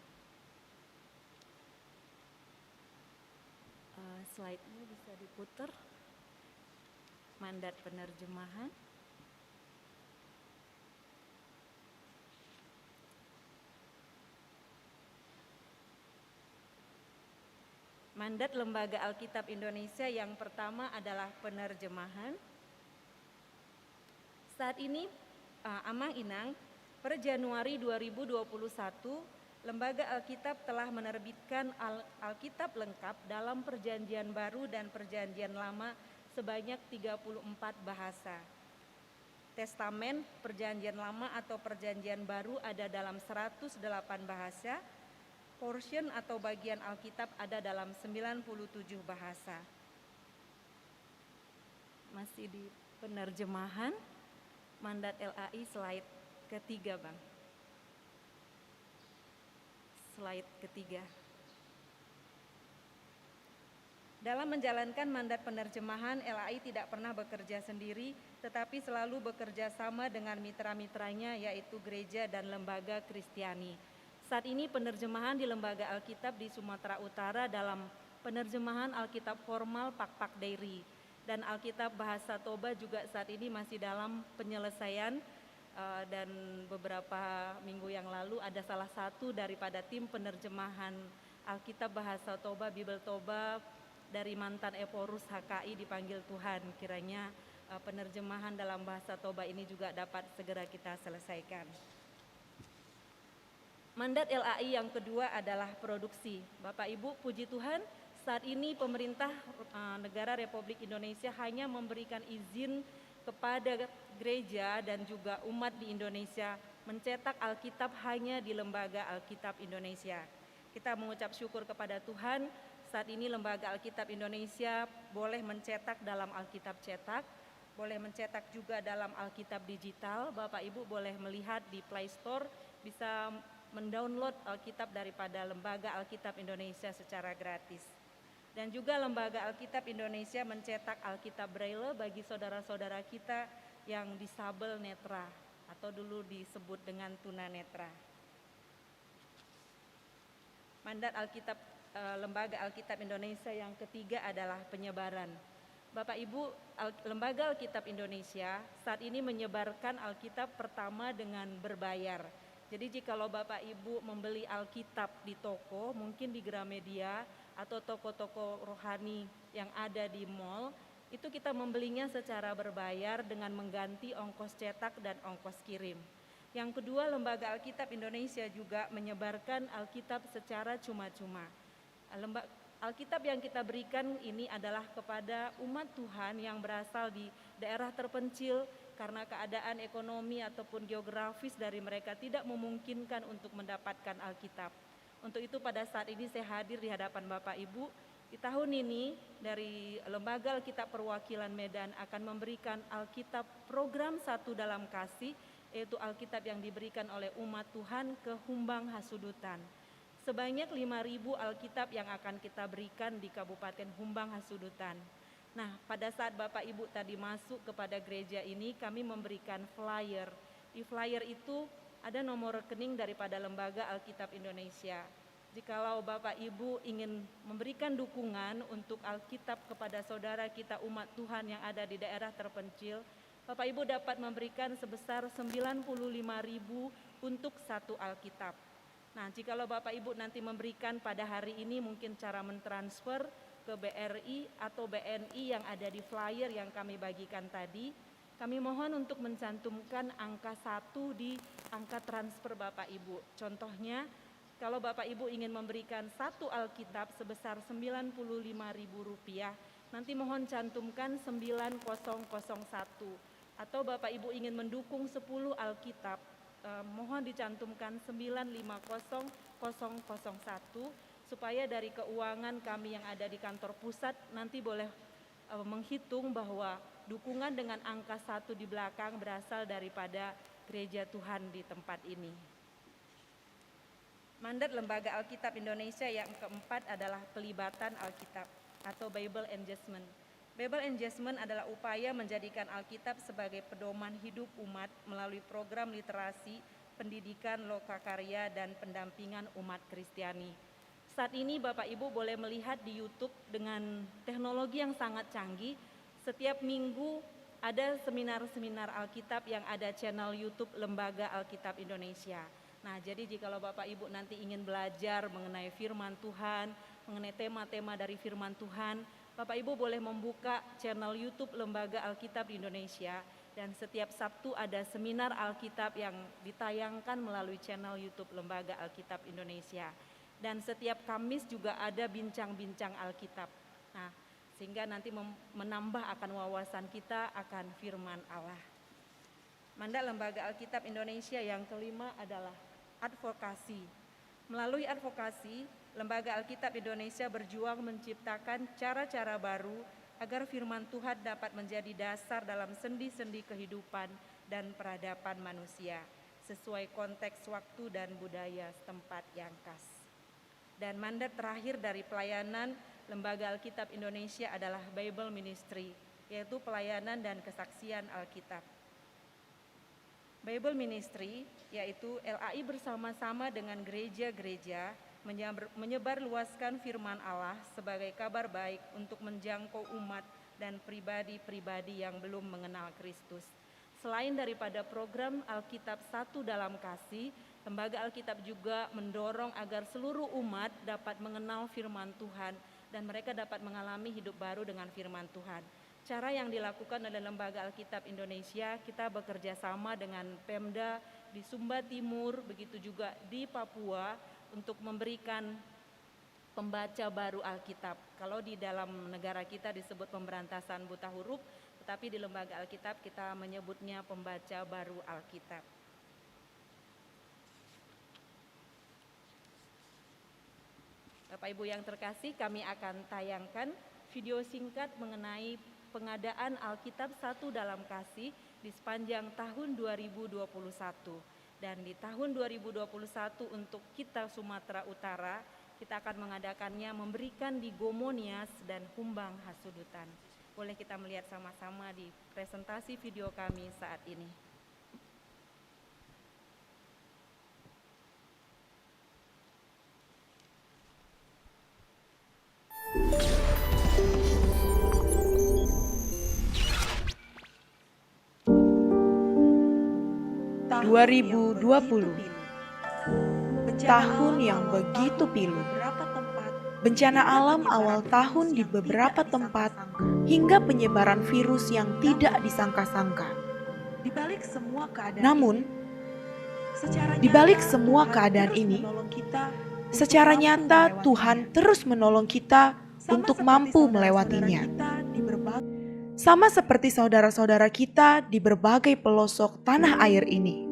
Eh, slide-nya bisa diputar. Mandat penerjemahan. Mandat Lembaga Alkitab Indonesia yang pertama adalah penerjemahan. Saat ini, eh, Amang, Inang, per Januari dua ribu dua puluh satu, Lembaga Alkitab telah menerbitkan Al-, Alkitab lengkap dalam Perjanjian Baru dan Perjanjian Lama sebanyak tiga puluh empat bahasa. Testamen Perjanjian Lama atau Perjanjian Baru ada dalam seratus delapan bahasa, Portion atau bagian Alkitab ada dalam sembilan puluh tujuh bahasa. Masih di penerjemahan, mandat L A I slide ketiga, Bang. Slide ketiga. Dalam menjalankan mandat penerjemahan, L A I tidak pernah bekerja sendiri, tetapi selalu bekerja sama dengan mitra-mitranya, yaitu gereja dan lembaga Kristiani. Saat ini penerjemahan di Lembaga Alkitab di Sumatera Utara dalam penerjemahan Alkitab formal Pakpak Dairi. Dan Alkitab bahasa Toba juga saat ini masih dalam penyelesaian, eh, dan beberapa minggu yang lalu ada salah satu daripada tim penerjemahan Alkitab bahasa Toba, Bibel Toba dari mantan Ephorus H K I dipanggil Tuhan. Kiranya, eh, penerjemahan dalam bahasa Toba ini juga dapat segera kita selesaikan. Mandat L A I yang kedua adalah produksi. Bapak Ibu, puji Tuhan, saat ini pemerintah, eh, negara Republik Indonesia hanya memberikan izin kepada gereja dan juga umat di Indonesia mencetak Alkitab hanya di Lembaga Alkitab Indonesia. Kita mengucap syukur kepada Tuhan, saat ini Lembaga Alkitab Indonesia boleh mencetak dalam Alkitab cetak, boleh mencetak juga dalam Alkitab digital. Bapak Ibu boleh melihat di Play Store, bisa mendownload Alkitab daripada Lembaga Alkitab Indonesia secara gratis. Dan juga Lembaga Alkitab Indonesia mencetak Alkitab Braille bagi saudara-saudara kita yang disabel netra atau dulu disebut dengan tunanetra. Mandat Alkitab, eh, Lembaga Alkitab Indonesia yang ketiga adalah penyebaran. Bapak Ibu, Al-, Lembaga Alkitab Indonesia saat ini menyebarkan Alkitab pertama dengan berbayar. Jadi jikalau Bapak Ibu membeli Alkitab di toko, mungkin di Gramedia atau toko-toko rohani yang ada di mall, itu kita membelinya secara berbayar dengan mengganti ongkos cetak dan ongkos kirim. Yang kedua, Lembaga Alkitab Indonesia juga menyebarkan Alkitab secara cuma-cuma. Lemba-, Alkitab yang kita berikan ini adalah kepada umat Tuhan yang berasal di daerah terpencil karena keadaan ekonomi ataupun geografis dari mereka tidak memungkinkan untuk mendapatkan Alkitab. Untuk itu, pada saat ini saya hadir di hadapan Bapak Ibu. Di tahun ini, dari Lembaga Alkitab Perwakilan Medan akan memberikan Alkitab program Satu Dalam Kasih, yaitu Alkitab yang diberikan oleh umat Tuhan ke Humbang Hasudutan. Sebanyak lima ribu Alkitab yang akan kita berikan di Kabupaten Humbang Hasudutan. Nah, pada saat Bapak Ibu tadi masuk kepada gereja ini, kami memberikan flyer. Di flyer itu ada nomor rekening daripada Lembaga Alkitab Indonesia. Jikalau Bapak Ibu ingin memberikan dukungan untuk Alkitab kepada saudara kita umat Tuhan yang ada di daerah terpencil, Bapak Ibu dapat memberikan sebesar sembilan puluh lima ribu untuk satu Alkitab. Nah, jikalau Bapak Ibu nanti memberikan pada hari ini, mungkin cara mentransfer ke B R I atau B N I yang ada di flyer yang kami bagikan tadi, kami mohon untuk mencantumkan angka satu di angka transfer Bapak Ibu. Contohnya, kalau Bapak Ibu ingin memberikan satu Alkitab sebesar sembilan puluh lima ribu rupiah, nanti mohon cantumkan sembilan kosong kosong satu. Atau Bapak Ibu ingin mendukung sepuluh Alkitab, eh, mohon dicantumkan sembilan lima kosong kosong kosong satu, supaya dari keuangan kami yang ada di kantor pusat nanti boleh, eh, menghitung bahwa dukungan dengan angka satu di belakang berasal daripada gereja Tuhan di tempat ini. Mandat Lembaga Alkitab Indonesia yang keempat adalah pelibatan Alkitab atau Bible Engagement. Bible Engagement adalah upaya menjadikan Alkitab sebagai pedoman hidup umat melalui program literasi, pendidikan, lokakarya, dan pendampingan umat Kristiani. Saat ini Bapak Ibu boleh melihat di YouTube dengan teknologi yang sangat canggih, setiap minggu ada seminar-seminar Alkitab yang ada channel YouTube Lembaga Alkitab Indonesia. Nah, jadi jikalau Bapak Ibu nanti ingin belajar mengenai firman Tuhan, mengenai tema-tema dari firman Tuhan, Bapak Ibu boleh membuka channel YouTube Lembaga Alkitab di Indonesia. Dan setiap Sabtu ada seminar Alkitab yang ditayangkan melalui channel YouTube Lembaga Alkitab Indonesia. Dan setiap Kamis juga ada bincang-bincang Alkitab. Nah, sehingga nanti mem-, menambah akan wawasan kita akan firman Allah. Mandat Lembaga Alkitab Indonesia yang kelima adalah advokasi. Melalui advokasi, Lembaga Alkitab Indonesia berjuang menciptakan cara-cara baru agar firman Tuhan dapat menjadi dasar dalam sendi-sendi kehidupan dan peradaban manusia, sesuai konteks waktu dan budaya setempat yang khas. Dan mandat terakhir dari pelayanan Lembaga Alkitab Indonesia adalah Bible Ministry, yaitu pelayanan dan kesaksian Alkitab. Bible Ministry, yaitu L A I bersama-sama dengan gereja-gereja menyebar-, menyebarluaskan firman Allah sebagai kabar baik untuk menjangkau umat dan pribadi-pribadi yang belum mengenal Kristus. Selain daripada program Alkitab Satu Dalam Kasih, Lembaga Alkitab juga mendorong agar seluruh umat dapat mengenal firman Tuhan dan mereka dapat mengalami hidup baru dengan firman Tuhan. Cara yang dilakukan oleh Lembaga Alkitab Indonesia, kita bekerja sama dengan Pemda di Sumba Timur, begitu juga di Papua, untuk memberikan pembaca baru Alkitab. Kalau di dalam negara kita disebut pemberantasan buta huruf, tetapi di Lembaga Alkitab kita menyebutnya pembaca baru Alkitab. Bapak Ibu yang terkasih, kami akan tayangkan video singkat mengenai pengadaan Alkitab Satu Dalam Kasih di sepanjang tahun dua ribu dua puluh satu. Dan di tahun dua ribu dua puluh satu untuk kita Sumatera Utara, kita akan mengadakannya memberikan di Gomo, Nias, dan Humbang Hasudutan. Boleh kita melihat sama-sama di presentasi video kami saat ini. Dua ribu dua puluh. Tahun yang begitu pilu. Bencana alam awal tahun di beberapa tempat, hingga penyebaran virus yang tidak disangka-sangka. Namun, di balik semua keadaan ini, secara nyata Tuhan terus menolong kita untuk mampu melewatinya. Sama seperti saudara-saudara kita di berbagai pelosok tanah air ini.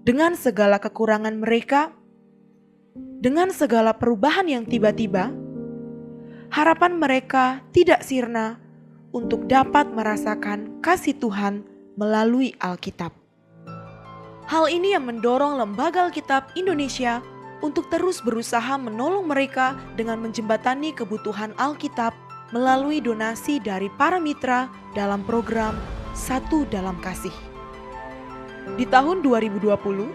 Dengan segala kekurangan mereka, dengan segala perubahan yang tiba-tiba, harapan mereka tidak sirna untuk dapat merasakan kasih Tuhan melalui Alkitab. Hal ini yang mendorong Lembaga Alkitab Indonesia untuk terus berusaha menolong mereka dengan menjembatani kebutuhan Alkitab melalui donasi dari para mitra dalam program Satu Dalam Kasih. Di tahun dua ribu dua puluh,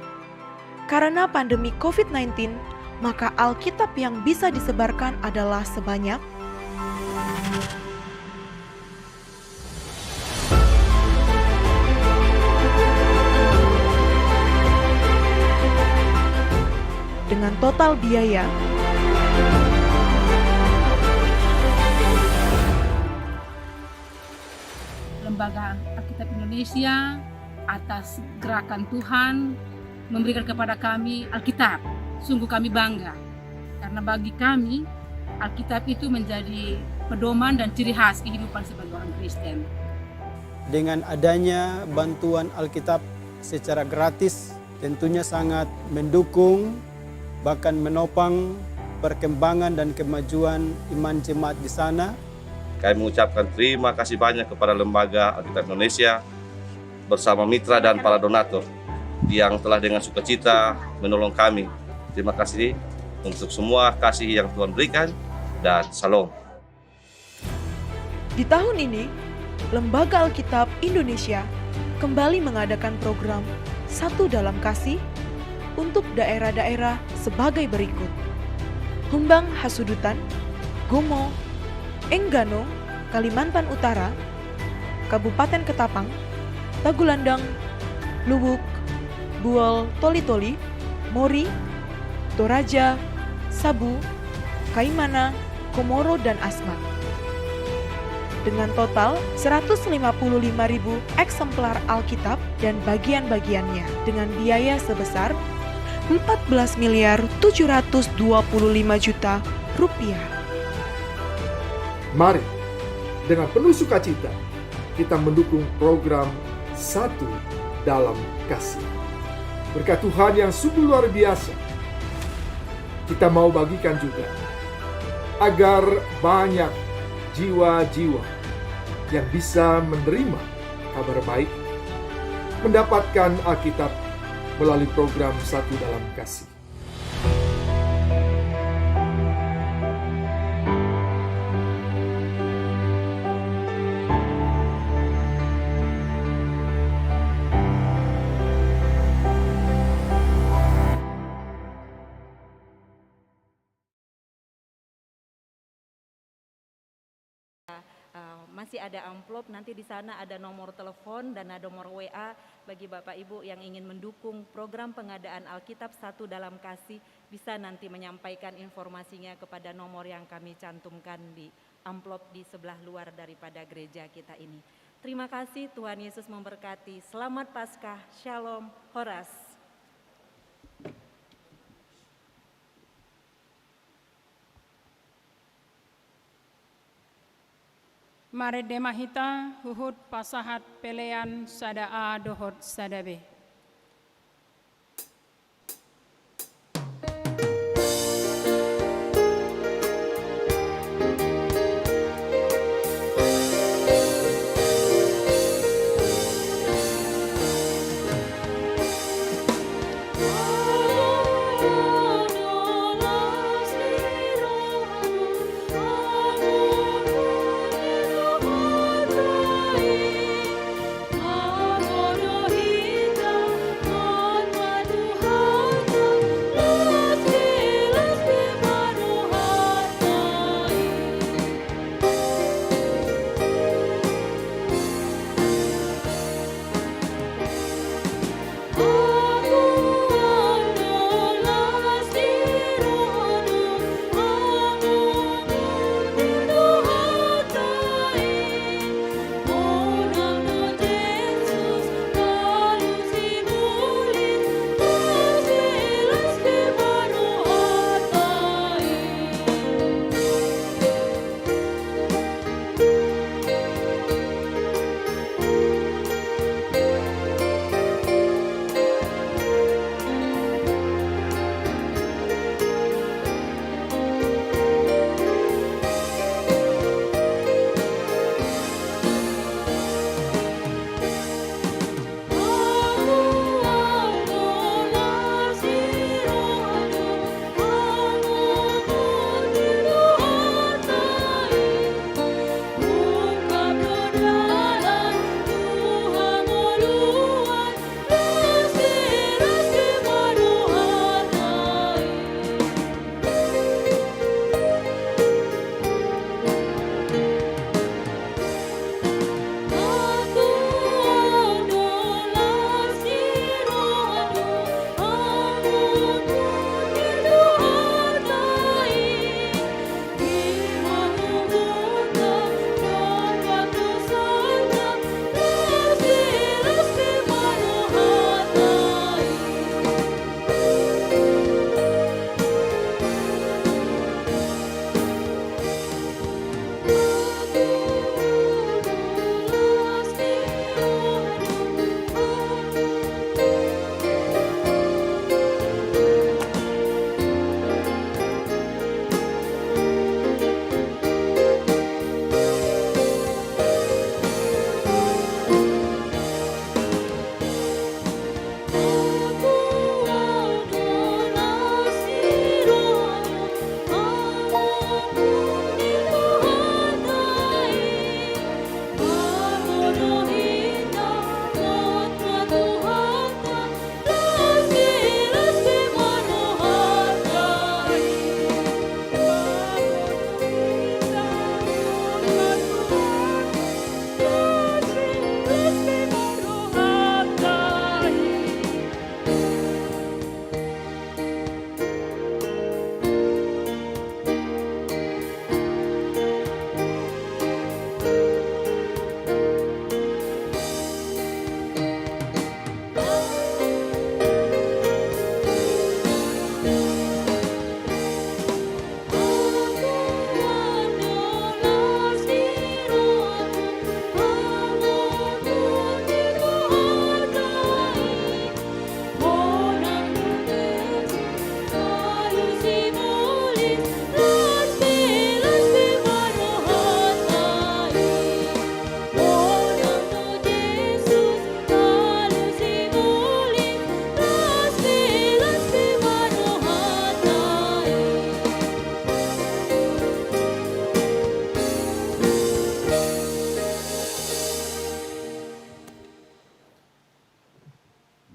karena pandemi covid sembilan belas, maka Alkitab yang bisa disebarkan adalah sebanyak dengan total biaya Lembaga Alkitab Indonesia atas gerakan Tuhan memberikan kepada kami Alkitab. Sungguh kami bangga, karena bagi kami, Alkitab itu menjadi pedoman dan ciri khas kehidupan sebagai orang Kristen. Dengan adanya bantuan Alkitab secara gratis, tentunya sangat mendukung, bahkan menopang perkembangan dan kemajuan iman jemaat di sana. Kami mengucapkan terima kasih banyak kepada Lembaga Alkitab Indonesia bersama mitra dan para donatur yang telah dengan sukacita menolong kami. Terima kasih untuk semua kasih yang Tuhan berikan, dan Shalom. Di tahun ini, Lembaga Alkitab Indonesia kembali mengadakan program Satu Dalam Kasih untuk daerah-daerah sebagai berikut: Humbang Hasudutan, Gomo, Enggano, Kalimantan Utara, Kabupaten Ketapang, Tagulandang, Luwuk, Buol, Toli-Toli, Mori, Toraja, Sabu, Kaimana, Komoro, dan Asmat. Dengan total seratus lima puluh lima ribu eksemplar Alkitab dan bagian-bagiannya dengan biaya sebesar empat belas miliar tujuh ratus dua puluh lima juta rupiah. Mari, dengan penuh sukacita, kita mendukung program Satu Dalam Kasih. Berkat Tuhan yang sungguh luar biasa, Kita mau bagikan juga, agar banyak jiwa-jiwa yang bisa menerima kabar baik, mendapatkan Alkitab melalui program Satu Dalam Kasih. Eh, masih ada amplop, nanti di sana ada nomor telepon dan ada nomor W A bagi Bapak Ibu yang ingin mendukung program pengadaan Alkitab Satu Dalam Kasih, bisa nanti menyampaikan informasinya kepada nomor yang kami cantumkan di amplop di sebelah luar daripada gereja kita ini. Terima kasih, Tuhan Yesus memberkati. Selamat Paskah, Shalom, Horas. Marende ma hita huhut pasahat pelean sada A dohot sada B.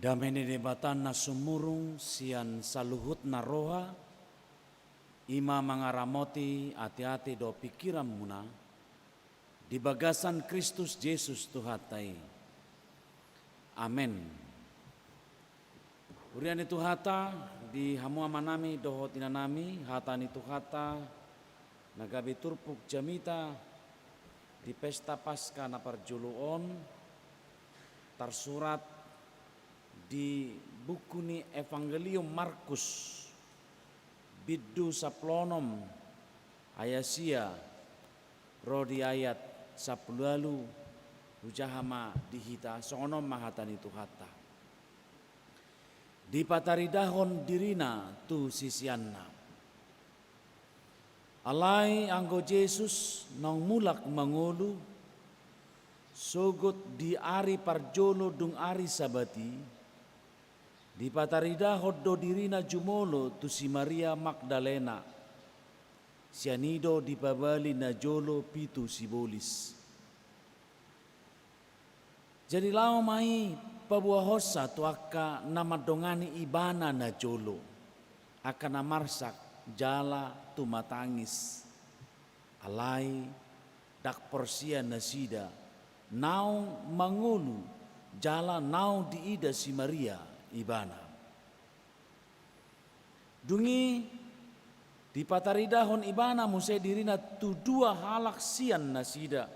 Dame ni Debata na sumurung sian saluhutna roha, i ma mangaramoti ateate dohot pingkiranmuna di bagasan Kristus Jesus Tuhanta i. Amen. Huria ni Tuhanta, di hamu amanami dohot inanami, hata ni Tuhanta na gabe turpuk jamita di pesta Paska na parjolo on, tarsurat di buku ni Evangelium Markus, bindu sampulu onom, ayat sia ro di ayat sampulu ualu. Hujaha ma di hita, songon on ma hata ni Tuhanta. Dipataridahon dirina tu siseanna. Alai anggo Jesus naung mulak mangolu, sogot di ari parjolo dung ari Sabat i, dipataridahon do dirina jumolo tu si Maria Magdalena, sian i do dipabali najolo pitu sibolis. Jadi laho ma i paboahonsa tu angka na mandongani ibana najolo, angka na marsak jala tumatangis. Alai ndang porsea nasida naung mangolu jala naung diida si Maria ibana. Dung i dipataridahon ibana muse dirina tu dua halak sian nasida,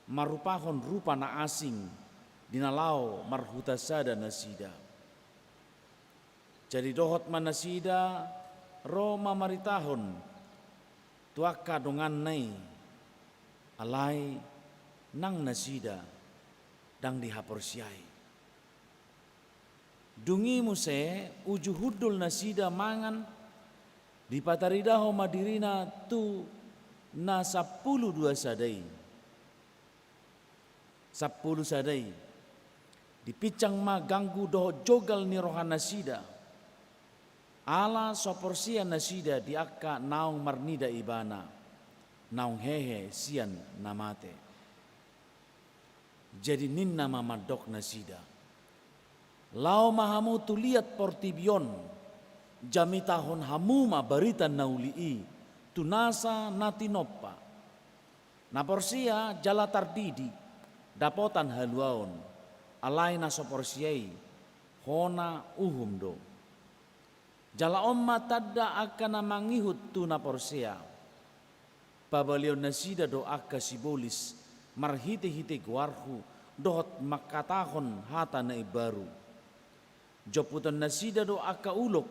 marupahon rupa na asing, di na laho marhuta sada nasida. Jadi dohot ma nasida ro mamaritahon tu angka donganna i, alai nang nasida ndang dihaporseai. Dung i muse uju hundul nasida mangan, dipataridahon ma dirina tu na sampulu dua sada i. Sampulu sada i. Dipinsang ma ganggu dohot jogal ni rohanasida, ala so porsea nasida di angka naung marnida ibana, naung hehe sian na mate. Jadi ninna ma mandok nasida: Laho ma hamu tu liat portibi on, jamitahon hamu ma barita na uli i tu nasa na tinompa. Na porsea jala tardidi dapotan haluaon, alai na so porsea i hona uhum do. Jala on ma tanda angka na mangihut tu na porsea: Pabalion nasida do angka sibolis marhitehite goarhu dohot mangkatahon hata na imbaru. Jomputon nasida do angka ulok,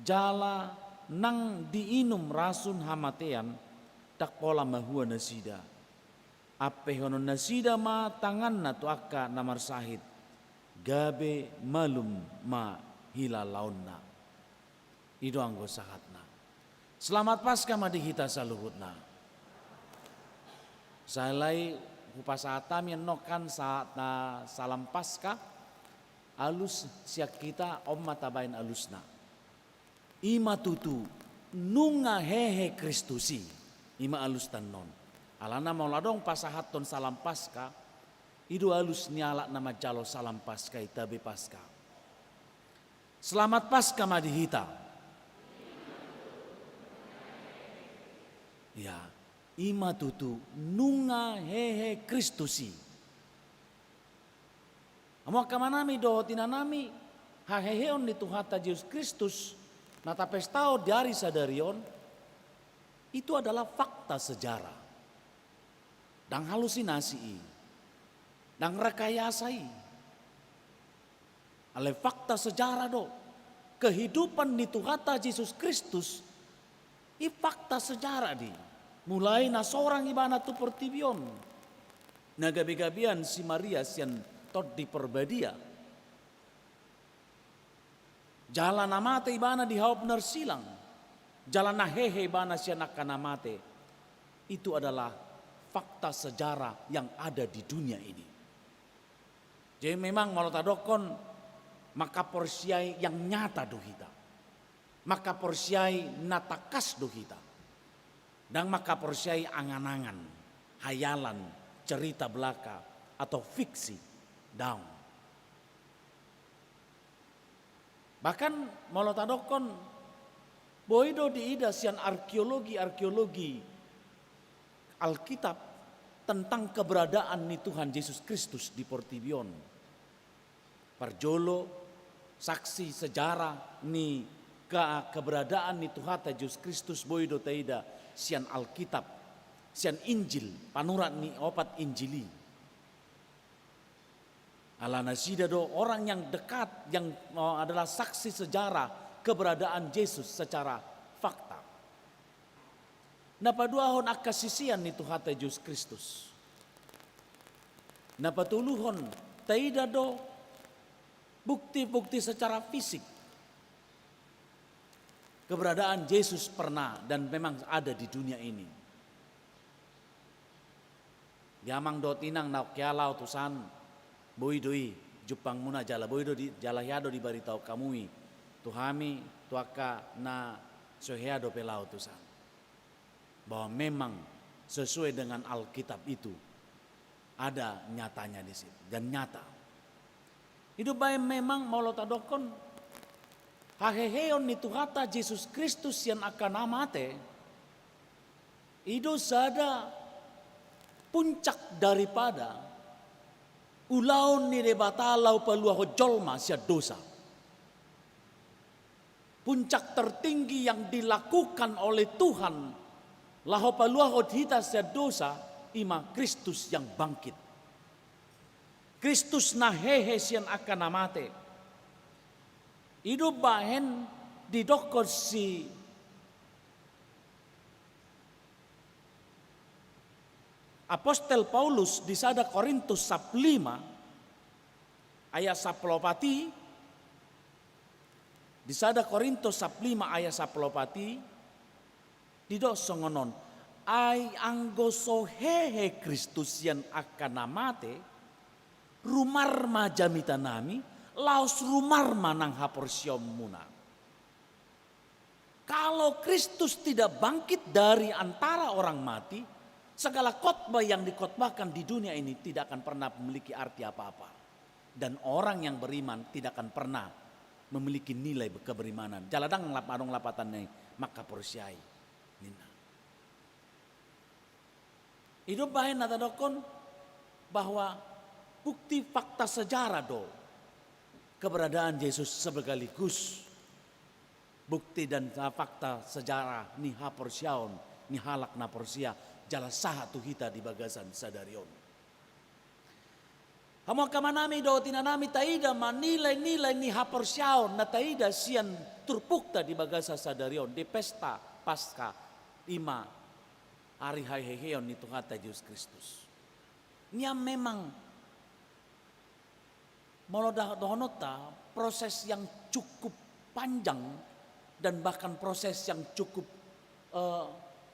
jala nang diinum rasun hamatean, ndang pola mahua nasida. Ampehonon nasida ma tanganna tu angka na marsahit, gabe malum ma hilalaonna. I do anggo sahatna. Selamat Paskah ma di hita saluhutna. Sai hupasahat hami annon kan sahatna Salam Paskah, alus sian hita on ma tabaen alusna. I ma tutu nunga hehe Kristus i, i ma alus tannon. Alana molo adong pasahathon Salam Paskah, i do alus ni halak na manjalo Salam Paskah i, tabe Paskah. Selamat Paskah ma di hita. Ya, i ma tutu nunga hehe Kristus i. Hamu angka amanami dohot inanami, haheheon ni Tuhanta Jesus Kristus na tapestahon di ari sadari on, itu adalah fakta sejarah. Ndang halusinasi i. Ndang rekayasa i. Alai fakta sejarah do. Kehidupan ni Tuhanta Jesus Kristus i fakta sejarah do i. Mulai na sorang ibana tu portibi on, na gabegabean si Maria sian Tondi Porbadia, jala na mate ibana di hau penarsilang, jala na hehe ibana sian angka na mate. Itu adalah fakta sejarah yang ada di dunia ini. Jadi memang molo tadokkon, mangkaporseai yang nyata do hita. Mangkaporseai na tangkas do hita. Ndang mangkaporseai angan-angan, hayalan, cerita belaka, atau fiksi. Daong. Bahkan molo tadokkon, boi do diida sian arkeologi-arkeologi Alkitab tentang keberadaan ni Tuhan Jesus Kristus di portibi on. Parjolo, saksi sejarah ni ke-, keberadaan ni Tuhanta Jesus Kristus boi do taida sian Alkitab, sian Injil, panurat ni opat Injil i. Ala nasida do orang yang dekat, yang, eh, adalah saksi sejarah keberadaan Jesus secara fakta. Na paduahon, angka sisean ni Tuhanta Jesus Kristus. Na patoluhon, taida do bukti-bukti secara fisik keberadaan Jesus pernah dan memang ada di dunia ini. Di amang dohot inang na hea laho tu san, boi do i jumpangmuna jala boi do di, jala hea do dibaritaon hamu i tu hami, tu angka na so hea dope laho tu san, bahwa memang sesuai dengan Alkitab itu ada nyatanya di situ dan nyata. I do umbahen memang molo tadokkon, haheheon ni Tuhanta Jesus Kristus sian angka na mate, i do sada puncak daripada ulaon ni Debata laho paluahon jolma sian dosa. Puncak tertinggi yang dilakukan oleh Tuhan laho paluahon hita sian dosa, i ma Kristus yang bangkit. Kristus na hehe sian angka na mate. I do umbahen didokkon si Apostel Paulus di sada Korintus sampulu lima ayat sampulu opat i, di sada Korintus sampulu lima ayat sampulu opat i, didok songon on: Ai anggo so hehe Kristus sian angka na mate, rumar ma jamitanami, laos rumar ma nang haporseaonmuna. Kalau Kristus tidak bangkit dari antara orang mati, segala khotbah yang dikhotbahkan di dunia ini tidak akan pernah memiliki arti apa-apa. Dan orang yang beriman tidak akan pernah memiliki nilai keberimanan. Jala ndang lap-, adong lapatanna i mangkaporseai, ninna. I do umbahen na tadokkon bahwa bukti fakta sejarah do keberadaan Jesus, sekaligus bukti dan fakta sejarah ni haporseaon ni halak na porsea jala sahat tu hita di bagasan sadari on. Hamu angka amanami dohot inanami, taida ma nilai-nilai ni haporseaon na taida sian turpukta di bagasan sadari on, di pesta Paskah, i ma ari haheheon ni Tuhanta Jesus Kristus. Nian memang, molo da-, dohononta, proses yang cukup panjang dan bahkan proses yang cukup, eh,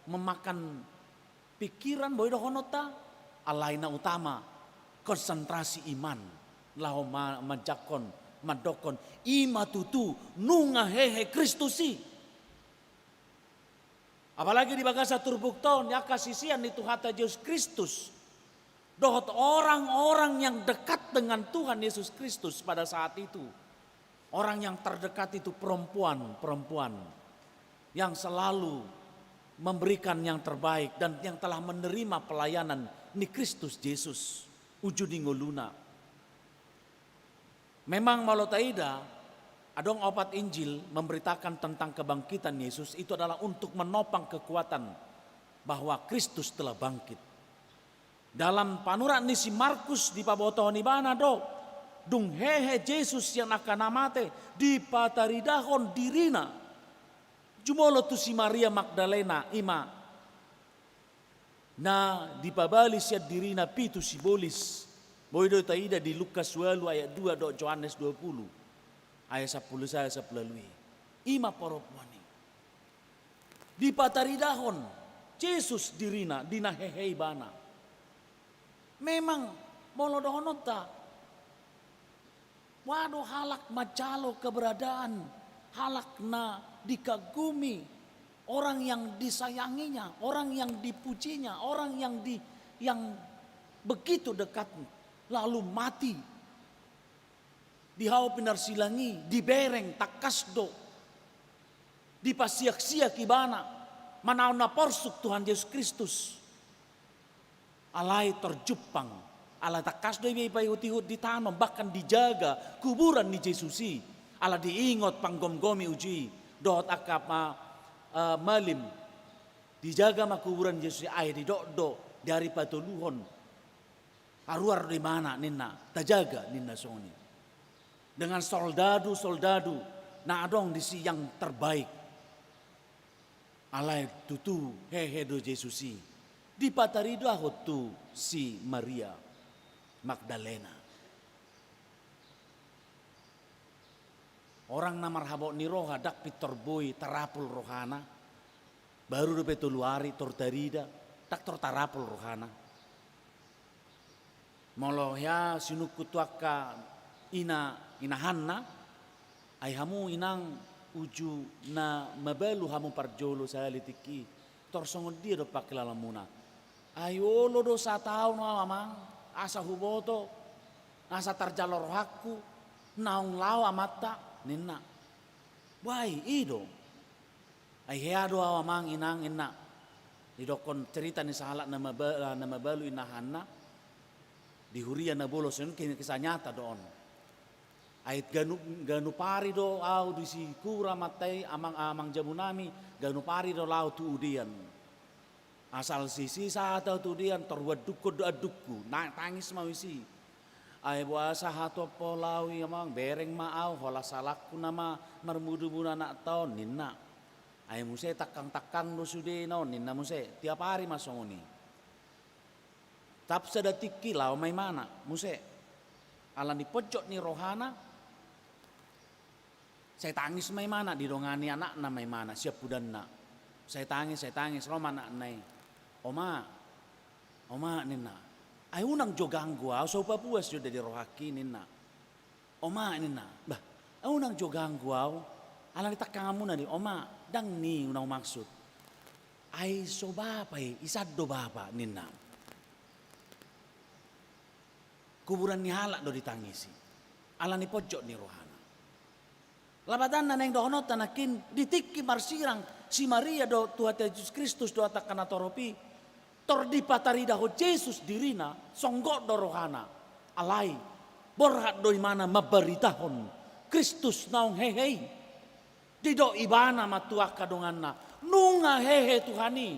memakan pikiran, boi dohononta, alai na utama konsentrasi iman, laho ma-, manjangkon, mandokkon, i ma tutu nunga hehe Kristus i. Apalagi di bagasan turpukta on, angka sisean ni Tuhanta Jesus Kristus dohot orang-orang yang dekat dengan Tuhan Yesus Kristus pada saat itu. Orang yang terdekat itu perempuan-perempuan yang selalu memberikan yang terbaik dan yang telah menerima pelayanan ni Kristus Jesus, uju di ngoluna. Memang molo taida, adong opat Injil memberitakan tentang kebangkitan Yesus, itu adalah untuk menopang kekuatan bahwa Kristus telah bangkit. Dalam panurat ni si Markus dipabotohon ibana do, dung hehe Jesus sian angka na mate, dipataridahon dirina jumolo tu si Maria Magdalena, i ma na dipabali sian dirina pitu sibolis. Boi do taida di Lukas ualu ayat dua dohot Johannes dua pulu ayat sampulu sada sampulu ualu i. I ma parompuan i. Dipataridahon Jesus dirina di na hehe ibana. Memang molo dohononta, boha do halak manjalo keberadaan halak na dikagumi, orang yang disayanginya, orang yang dipujinya, orang yang di-, yang begitu dekat, lalu mati. Di hau pinarsilang i, dibereng tangkas do, dipasiaksiak ibana, manaon na porsuk Tuhan Jesus Kristus. Alai tor jumpang, alai tangkas do iba ipaihut-ihut ditanom, bahkan dijaga kuburan ni Jesus i, ala diingot panggomgomi uju i, dohot angka ma-, eh, malim, dijaga ma kuburan Jesus i, ai didok do, di ari patoluhon, haruar do ibana ninna, tajaga ninna songon i. Dengan soldadu-soldadu na adong disi yang terbaik. Alai tutu hehe do Jesus i, dipataridahon tu si Maria Magdalena. Orang na marhabot ni roha ndang pintor boi tarapul rohana. Baru dope tolu ari tor tarida, ndang tor tarapul rohana. Molo hea sinungkun tu angka ina, inahanna, ai hamu inang uju na mabalu hamu parjolo sahali tingki, tor songon dia do pangkilalamuna? Ai olo do sataon au amang, asa huboto, asa tarjalo rohangku, naung laho amanta, ninna. Bah, i do. Ai hea do au amang inang, ninna. Didokkon cerita ni sahalak na maba-, na mabalu inahanna. Di huria na bolon, songon i, kisah nyata do on. Ai ganup, ganup ari do au disi kura amanta i, amang, amang jabu nami, ganup ari do laho tu udean. Asal sisi sahat au tu udean, tor huandukkon do andukku, na tangis ma au disi. Ai boasa hatop ho laho i amang, bereng ma au, holan salangku nama marmudu-mudu anakta on, ninna. Ai muse tangkang-tangkang do sudena on, ninna muse, tiap ari ma songon i. Tap sada tingki laho ma imana muse. Ala ni ponjot ni rohana, sai tangis ma imana, didongani anakna ma imana, siampudanna. Sai tangis, sai tangis, ro ma anakna i. Oma, oma, ninna. Ai unang jo ganggu au, so hupapuas jo da di rohangki, ninna. Oma, ninna. Bah, ai unang jo ganggu au. Ala ni tangkanganmuna do i, oma, ndang i na humaksud. Ai so bapa i, isan do bapa, ninna. Kuburan ni halak do ditangisi. Ala ni ponjot ni rohana. Lapatanna naeng dohononta nangkin, di tingki marsirang si Maria dohot Tuhanta Jesus Kristus dohot angka na torop i, tor dipataridahon Jesus dirina, songgot do rohana. Alai, borhat do imana mambaritahon Kristus naung hehe i. Didok ibana ma tu angka donganna, nunga hehe Tuhan i.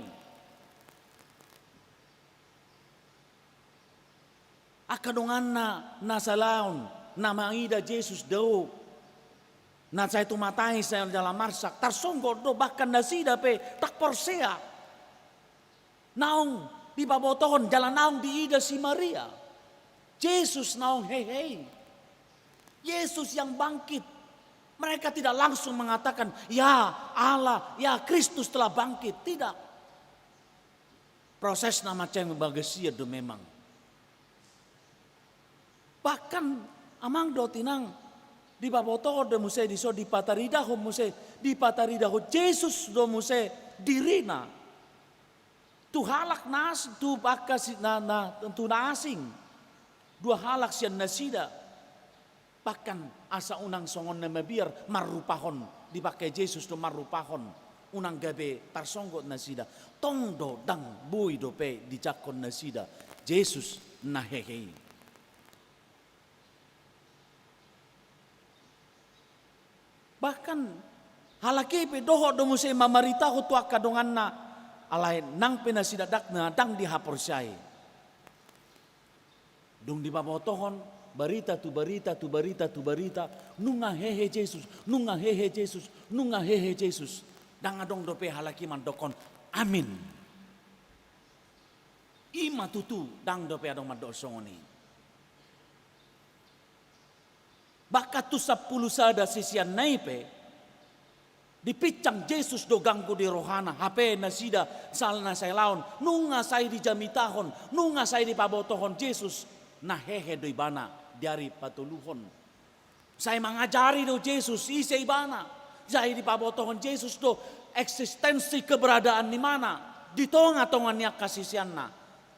Angka donganna na salaon, na mangida Jesus dao, na sai tumatai, sai jala marsak, tarsonggot do, bahkan nasida pe ndang porsea. Naung dipabotohon jala naung diida si Maria Jesus naung hehe i. Yesus yang bangkit. Mereka tidak langsung mengatakan, "Ya Allah, ya Kristus telah bangkit." Tidak. Prosesna mansai bagasian do memang. Bahkan amang dohot inang, dipabotohon do muse dison, dipataridahon muse, dipataridahon Jesus do muse dirina. Tu halak na as-, tu angka si-, na, na, tu na asing. Dua halak sian nasida. Bahkan asa unang songon na mabiar marrupahon, dipangke Jesus do marrupahon, unang gabe tarsonggot nasida. Tong do ndang boi dope dijangkon nasida Jesus na hehe i. Bahkan halak i pe dohot do muse mamaritahon tu angka donganna, alai nang pe nasida ndang, na ndang dihaporseai. Dung dipabotohon, barita tu barita, tu barita, tu barita, nunga hehe Jesus, nunga hehe Jesus, nunga hehe Jesus. Ndang adong dope halak i mandokkon, "Amin." I ma tutu, ndang dope adong mandok songon i. Bahkan tu sampulu sada siseanna i pe, dipinsang Jesus do ganggu di rohana, hape nasida sala na sai laon, nunga sai dijamitahon, nunga sai dipabotohon Jesus, na hehe do ibana di ari patoluhon. Sai mangajari do Jesus, ise ibana, sai dipabotohon Jesus do eksistensi keberadaan ni ibana di tonga-tonga ni angka siseanna.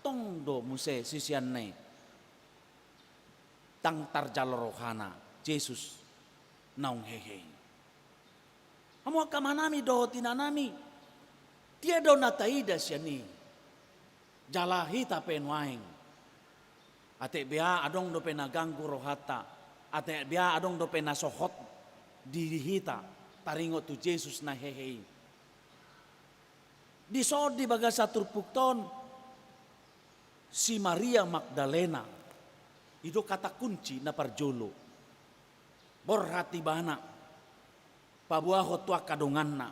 Tong do muse siseanna i ndang tarjalo rohana, Jesus naung hehe i. Hamu angka amanami dohot inanami, dia do na taida sian i? Jala hita pe nuaeng, ate bea adong dope na ganggu rohanta, ate bea adong dope na so hot di hita taringot tu Jesus na hehe i. Dison di bagasan turpukta on, si Maria Magdalena, i do kata kunci na parjolo. Borhat ibana paboahon tu angka donganna.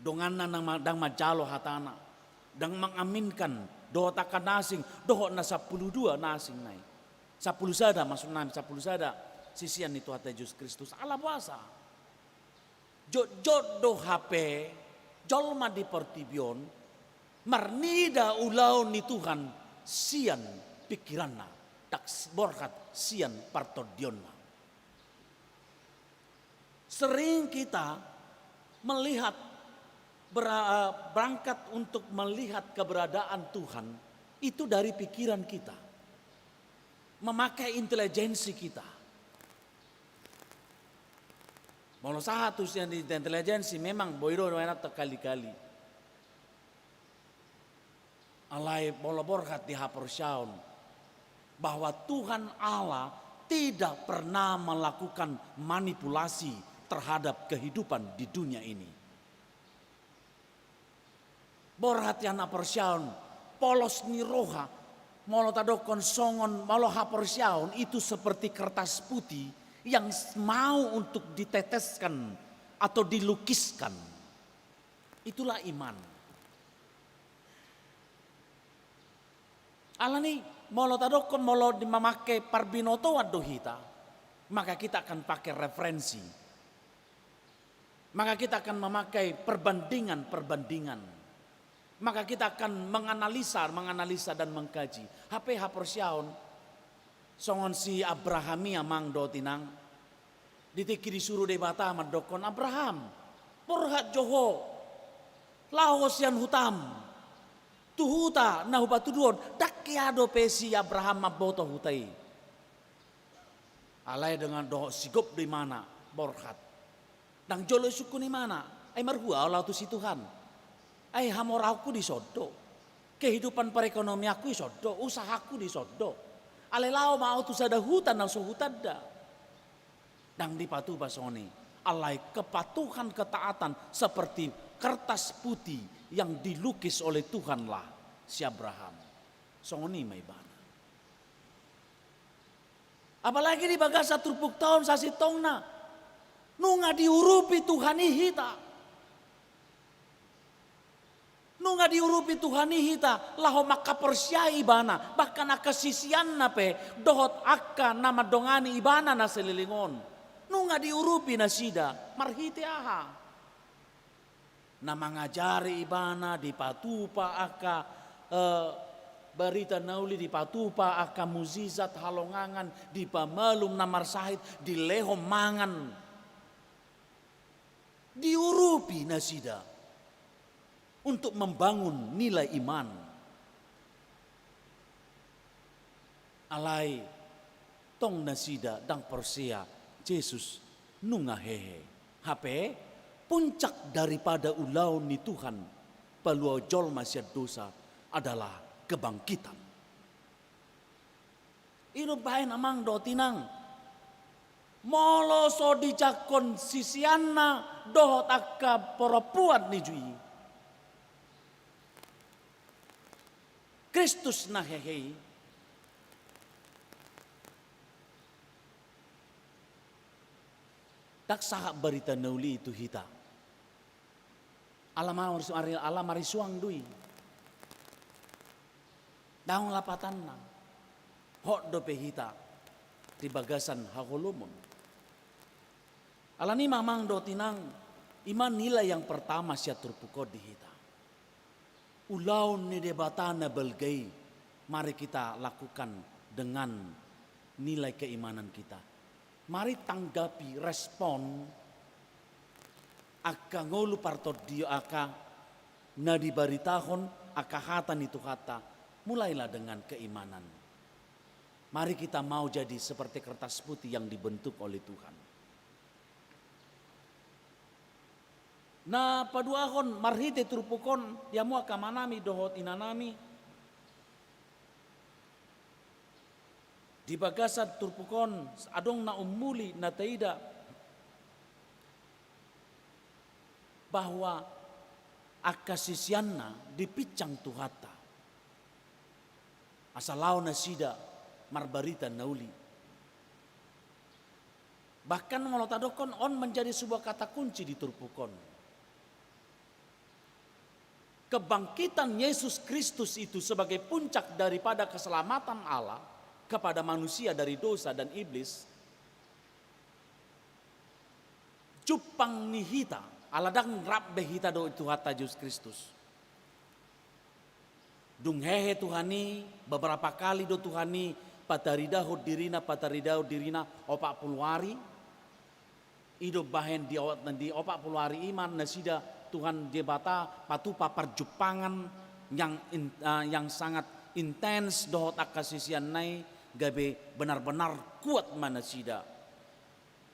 Donganna ndang ma-, ndang manjalo hatana, ndang mangaminkan dohot angka na asing, dohot na sampulu dua na asing nai. Sampulu sada, maksudna sampulu sada sisean ni Tuhanta Jesus Kristus. Ala boasa? Jotjot do hape jolma di portibi on marnida ulaon ni Tuhan sian pingkiranna, ndang s-, borhat sian partondionna. Sering kita melihat bera-, eh, berangkat untuk melihat keberadaan Tuhan itu dari pikiran kita, memakai intelijensi kita. Molo sahat tu sian intelijensi, memang boi do na terkali-kali. Alai molo borhat di haporseaon bahwa Tuhan Allah tidak pernah melakukan manipulasi terhadap kehidupan di dunia ini. Borhat di haporseaon, polos ni roha, molo tadokkon songon, molo haporseaon itu seperti kertas putih yang s-, mau untuk diteteskan atau dilukiskan. Itulah iman. Alani, molo tadokkon, molo di-, mamake parbinotoan do hita, maka kita akan pakai referensi. Maka kita akan memakai perbandingan-perbandingan. Maka kita akan menganalisa, menganalisa dan mengkaji. Hape haporseaon, songon si Abraham i, amang dohot inang, di tingki disuru Debata mandokkon, "Abraham, borhat jo ho, laho sian hutam tu huta na hupatuduhon." Ndang hea dope si Abraham mamboto huta i. Alai dengan dohot sigop do imana borhat. Ndang jolo isungkun imana, "Ai marhua ho laho tusi Tuhan? Ai hamoraonku dison do. Kehidupan perekonomianku dison do, usahaku dison do. Alai laho ma ho tu sada huta na so hutanda." Ndang dipatupa songon i. Alai kepatuhan, ketaatan seperti kertas putih yang dilukis oleh Tuhanlah si Abraham. Songon i ma ibana. Apalagi di bagasan turpukta on sasintongna, nunga diurupi Tuhan i hita. Nunga diurupi Tuhan i hita, laho mangkaporseai ibana, bahkan angka siseanna pe, dohot angka na mandongani ibana na saleleng on. Nunga diurupi nasida, marhite aha? Na mangajari ibana, dipatupa angka, eh, barita na uli, dipatupa angka mujizat, halongangan, dipamalum na marsahit, dilehon mangan. Diurupi nasida untuk membangun nilai iman. Alai tong nasida ndang porsea Jesus nunga hehe. Hape puncak daripada ulaon ni Tuhan paluahon jolma sian dosa adalah kebangkitan. I do umbahen, amang dohot inang, molo so dijangkon siseanna dohot angka parompuan ni Jui, Kristus na hehe i, ndang sahat barita na uli i tu hita. Ala mar-, ala marisuang do i. Ndang lapatanna. Hot dope hita di bagasan haholomon. Alani i ma, amang dohot inang, i ma nilai yang pertama sian turpuk on di hita. Ulaon ni Debata na balga i, mari kita lakukan dengan nilai keimanan kita. Mari tanggapi, respon angka ngolu partondion, angka na dibaritahon, angka hata ni Tuhanta, mulailah dengan keimanan. Mari kita mau jadi seperti kertas putih yang dibentuk oleh Tuhan. Na paduahon marhite turpuk on, di hamu angka amanami dohot inanami, di bagasan turpuk on adong na umuli na taida bahwa angka siseanna dipinsang Tuhanta asa laho nasida marbarita na uli. Bahkan molo tadokkon, on menjadi sebuah kata kunci di turpuk on. Kebangkitan Yesus Kristus itu sebagai puncak daripada keselamatan Allah kepada manusia dari dosa dan iblis, jumpang ni hita, ala ndang rap be hita dohot Tuhanta Jesus Kristus. Dung hehe Tuhan i, beberapa kali do Tuhan i pataridahon dirina, pataridahon dirina opat pulu ari. I do bahen di o-, di opat pulu ari i ma nasida Tuhan Debata patupa parjumpangan yang in-, eh, yang sangat intens dohot angka siseanna i, gabe benar-benar kuat ma nasida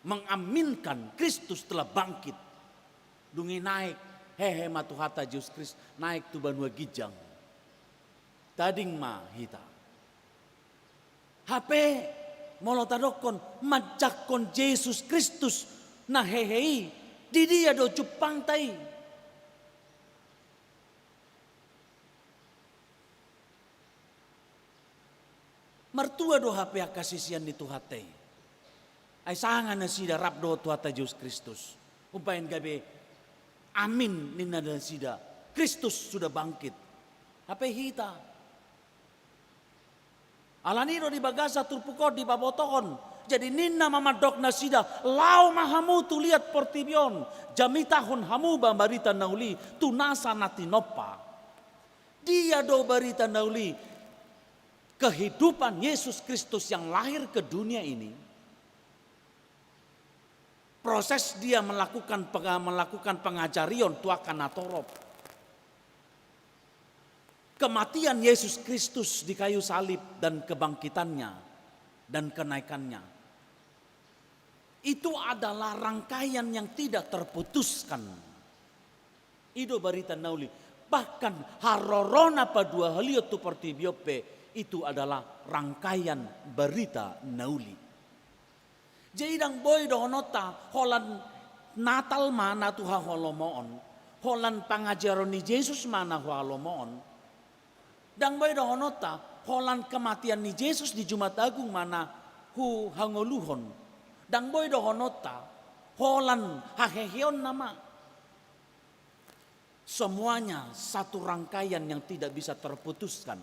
mengaminkan Kristus telah bangkit. Dung i naek, hehe ma Tuhanta Jesus Kristus, naek tu banua ginjang. Tading ma hita. Hape, molo tadokkon, manjangkon Jesus Kristus na hehe i, di dia do jumpangta i? Martua do hape angka sisean ni Tuhanta i. Ai sanga nasida rap dohot Tuhanta Jesus Kristus. Umbahen gabe amin ninna nasida, Kristus sudah bangkit. Hape hita. Alani i do di bagasan turpuk on dipabotohon. Jadi ninna ma mandok nasida, laho ma hamu tu liat portibi on, jamitahon hamu ma barita na uli tu nasa na tinompa. Dia do barita na uli? Kehidupan Yesus Kristus yang lahir ke dunia ini, proses dia melakukan peng-, melakukan pengajarion tu angka natorop. Kematian Yesus Kristus di kayu salib dan kebangkitannya dan kenaikannya itu adalah rangkaian yang tidak terputuskan. I do barita na uli. Bahkan harorona paduahalihon tu portibi on pe itu adalah rangkaian barita na uli. Jadi ndang boi dohononta holan Natal ma na tu haholomoon, holan pangajarion ni Jesus ma na huhalomoon. Ndang boi dohononta holan kematian ni Jesus di Jumat Agung ma na huhangoluhon. Ndang boi dohononta holan haheheonna ma. Semuanya satu rangkaian yang tidak bisa terputuskan.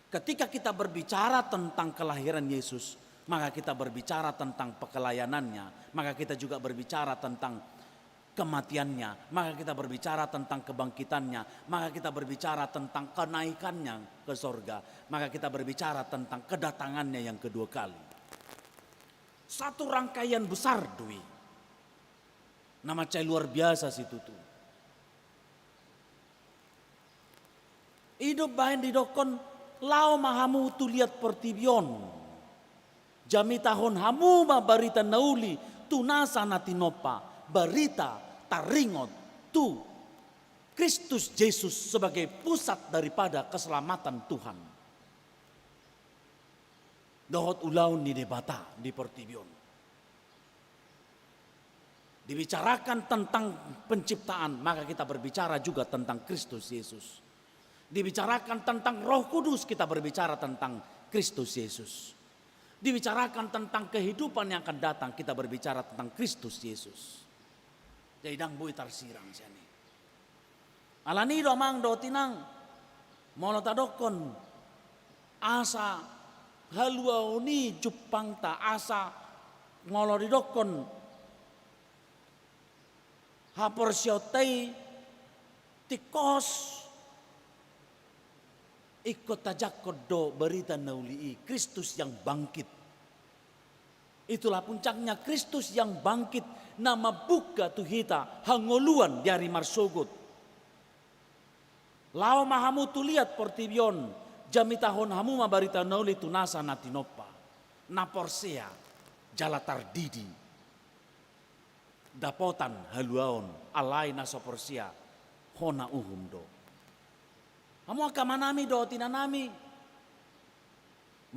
Ketika kita berbicara tentang kelahiran Yesus, maka kita berbicara tentang pelayanannya, maka kita juga berbicara tentang kematiannya, maka kita berbicara tentang kebangkitannya, maka kita berbicara tentang kenaikannya ke sorga, maka kita berbicara tentang kedatangannya yang kedua kali. Satu rangkaian besar do i. Na mansai luar biasa situtu. I do bahen didokkon, laho ma hamu tu liat portibi on. Jamitahon hamu ma barita na uli tu nasa na tinompa, barita taringot tu Kristus Jesus sebagai pusat daripada keselamatan Tuhan dohot ulaon ni Debata di portibi on. Dibicarakan tentang penciptaan, maka kita berbicara juga tentang Kristus Yesus. Dibicarakan tentang Roh Kudus, kita berbicara tentang Kristus Yesus. Dibicarakan tentang kehidupan yang akan datang, kita berbicara tentang Kristus Yesus. Jadi ndang boi tarsirang sian i. Alani i do amang dohot inang, molo tadokkon asa haluaon i jumpangta, asa molo didokkon haporseaonta i tingkos, ingkon tajangkon do barita na uli i, Kristus yang bangkit. Itulah puncaknya, Kristus yang bangkit, na mambuka tu hita hangoluan di ari marsogot. Laho ma hamu tu liat portibi on, Jamitahon hamu ma barita na uli tu nasa na tinompa, na porsea, jala tardidi. Dapotan haluaon, alai na so porsea, hona uhum do. Hamu angka amanami dohot inanami,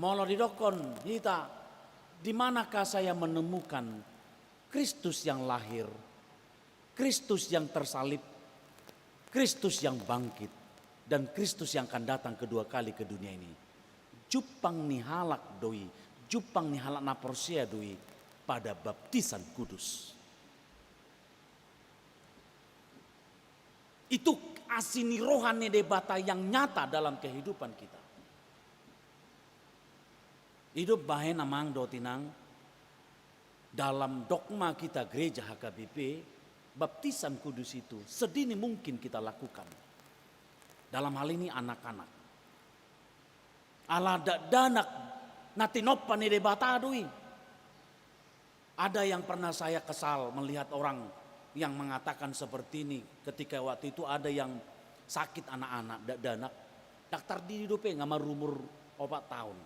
molo didokkon hita, di manakah saya menemukan Kristus yang lahir, Kristus yang tersalib, Kristus yang bangkit, dan Kristus yang akan datang kedua kali ke dunia ini. Jumpang ni halak do i, jumpang ni halak na porsea do i pada baptisan kudus. Itu asi ni roha ni Debata yang nyata dalam kehidupan kita. I do umbahen amang dohot inang, dalam dogma kita gereja H K B P, baptisan kudus itu sedini mungkin kita lakukan. Dalam hal ini anak-anak. Ala dakdanak na tinompa ni Debata do i. Ada yang pernah saya kesal melihat orang yang mengatakan seperti ini, ketika waktu itu ada yang sakit anak-anak, dakdanak, ndang tardidi dope, nga marumur opat tahun.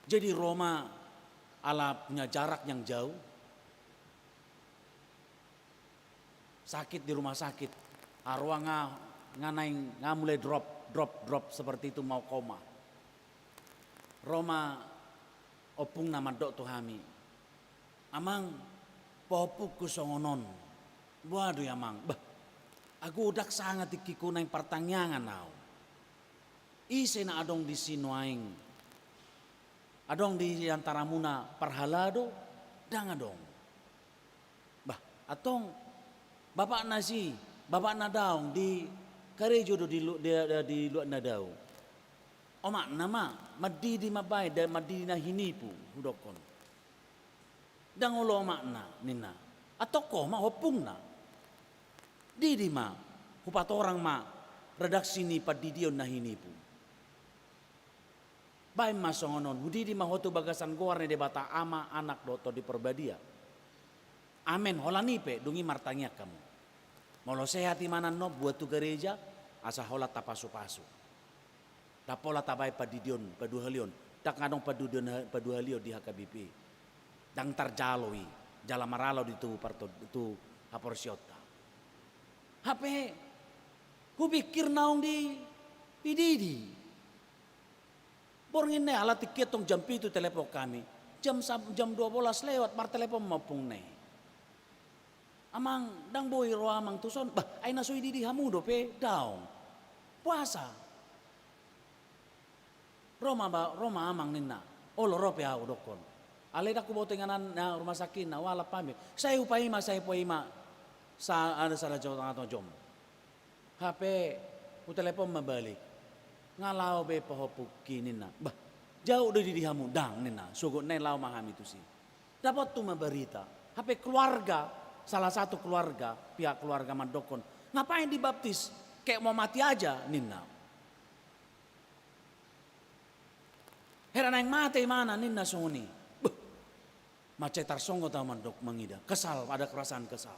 Jadi ro ma, ala punya jarak yang jauh, sakit di rumah sakit. Aroa nga, nga naeng, nga mulai drop, drop, drop seperti itu, mau koma. Ro ma ompungna mandok tu hami, "Amang, pahompungku songon on." "Boha do i amang?" "Bah, agoda sanga tingkiku, naeng partangiangan au. Ise na adong disi nuaeng? Adong di antaramuna parhalado?" "Ndang adong." "Bah, antong bapakna si, bapakna daong di karejo do di lu-, di, di, di luat na dao?" "Omakna ma, mandidi ma baen, da mandidi na hinipu," hudokkon. "Ndang olo omakna," ninna. "Antong ho ma ompungna. Didi ma, hupatorang ma redaksi ni pandidion na hinipu. Baen ma songon on, hudidi ma ho tu bagasan goar ni Debata Ama, Anak dohot Tondi Porbadia. Amen, holan i pe, dung i martangiang hamu. Molo sehat imana annon, buat tu gareja, asa holan tapasu-pasu. Ndang pola tabaen pandidion paduahalion, ndang adong pandidion ha-, paduahalion di H K B P. Ndang tarjalo i, jala maralo do i tu parto-, tu haporseaonta." Hape hupikir naung di, dididi. Borngin na i, ala tingki antong jam pitu telepon hami. Jam sa-, jam dua belas lewat martelepon ma ompungna i. "Amang, ndang boi ro amang tuson?" "Bah, ai na so dididi hamu dope, daong. Puasa." "Ro ma ba-, ro ma amang," ninna. "Olo, ro pe au," hudokkon. "Alai ndang huboto inganan na rumah sakitna, hualap hami." Sai hupaima, sai hupaima. Sa-, ada sada jam, tangah jom. Hape hutelepon ma balik. "Nga laho be pahompungki?" ninna. "Bah, jau do dididi hamu?" "Ndang," ninna. "Sogot na i laho ma hami tusi." Dapotan ma barita. Hape keluarga, salah satu keluarga, pihak keluarga mandokkon, "Ngapain dibaptis? Kayak mau mati aja," ninna. "Hera naeng mate imana," ninna songon i. Beh, mansai tarsonggot au mandok, mangida. Kesal, ada perasaan kesal.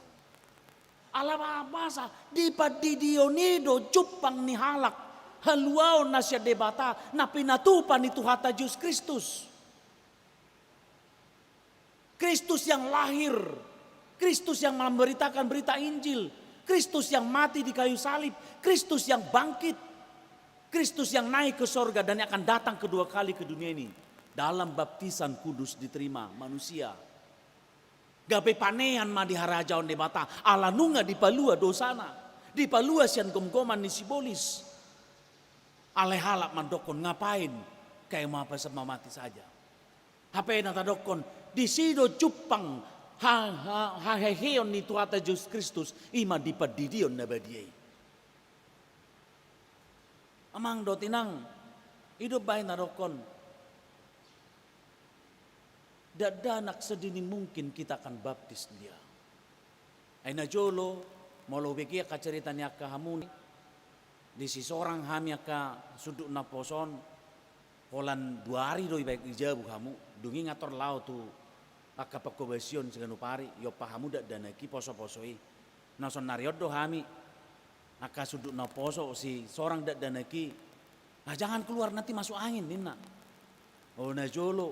Ala ba-, basa, di pandidion i do jumpang ni halak haluaon na sian Debata, na pinatupa ni Tuhanta Jesus Kristus. Kristus yang lahir, Kristus yang memberitakan berita Injil, Kristus yang mati di kayu salib, Kristus yang bangkit, Kristus yang naik ke sorga dan yang akan datang kedua kali ke dunia ini. Dalam baptisan kudus diterima manusia. Gabe panean ma di harajaon Debata, ala nunga dipalua dosana, dipalua sian gomgoman ni sibolis. Alai halak mandokkon, "Ngapain? Kayak mau apa, mau mati saja." Hape na tadokkon, disi do jumpang ha-, ha-, haheheon ni Tuhanta Jesus Kristus, i ma di pandidion na badia i. Amang dohot inang, i do umbahen na tadokkon, dakdanak sedini mungkin kita akan baptis dia. Ai najolo, molo hubege angka cerita ni angka hamu ni, disi sorang hami angka sundut na poso on, holan dua ari do ibaen i jabu hamu, dung i nga tor laho tu angka pangkobasion siganup ari, iompa hamu dakdanak i poso-poso i. Na saonari on do hami, angka sundut na poso, si sorang dakdanak i, Nah, jangan keluar, nanti masuk angin, ninna. Olo, najolo.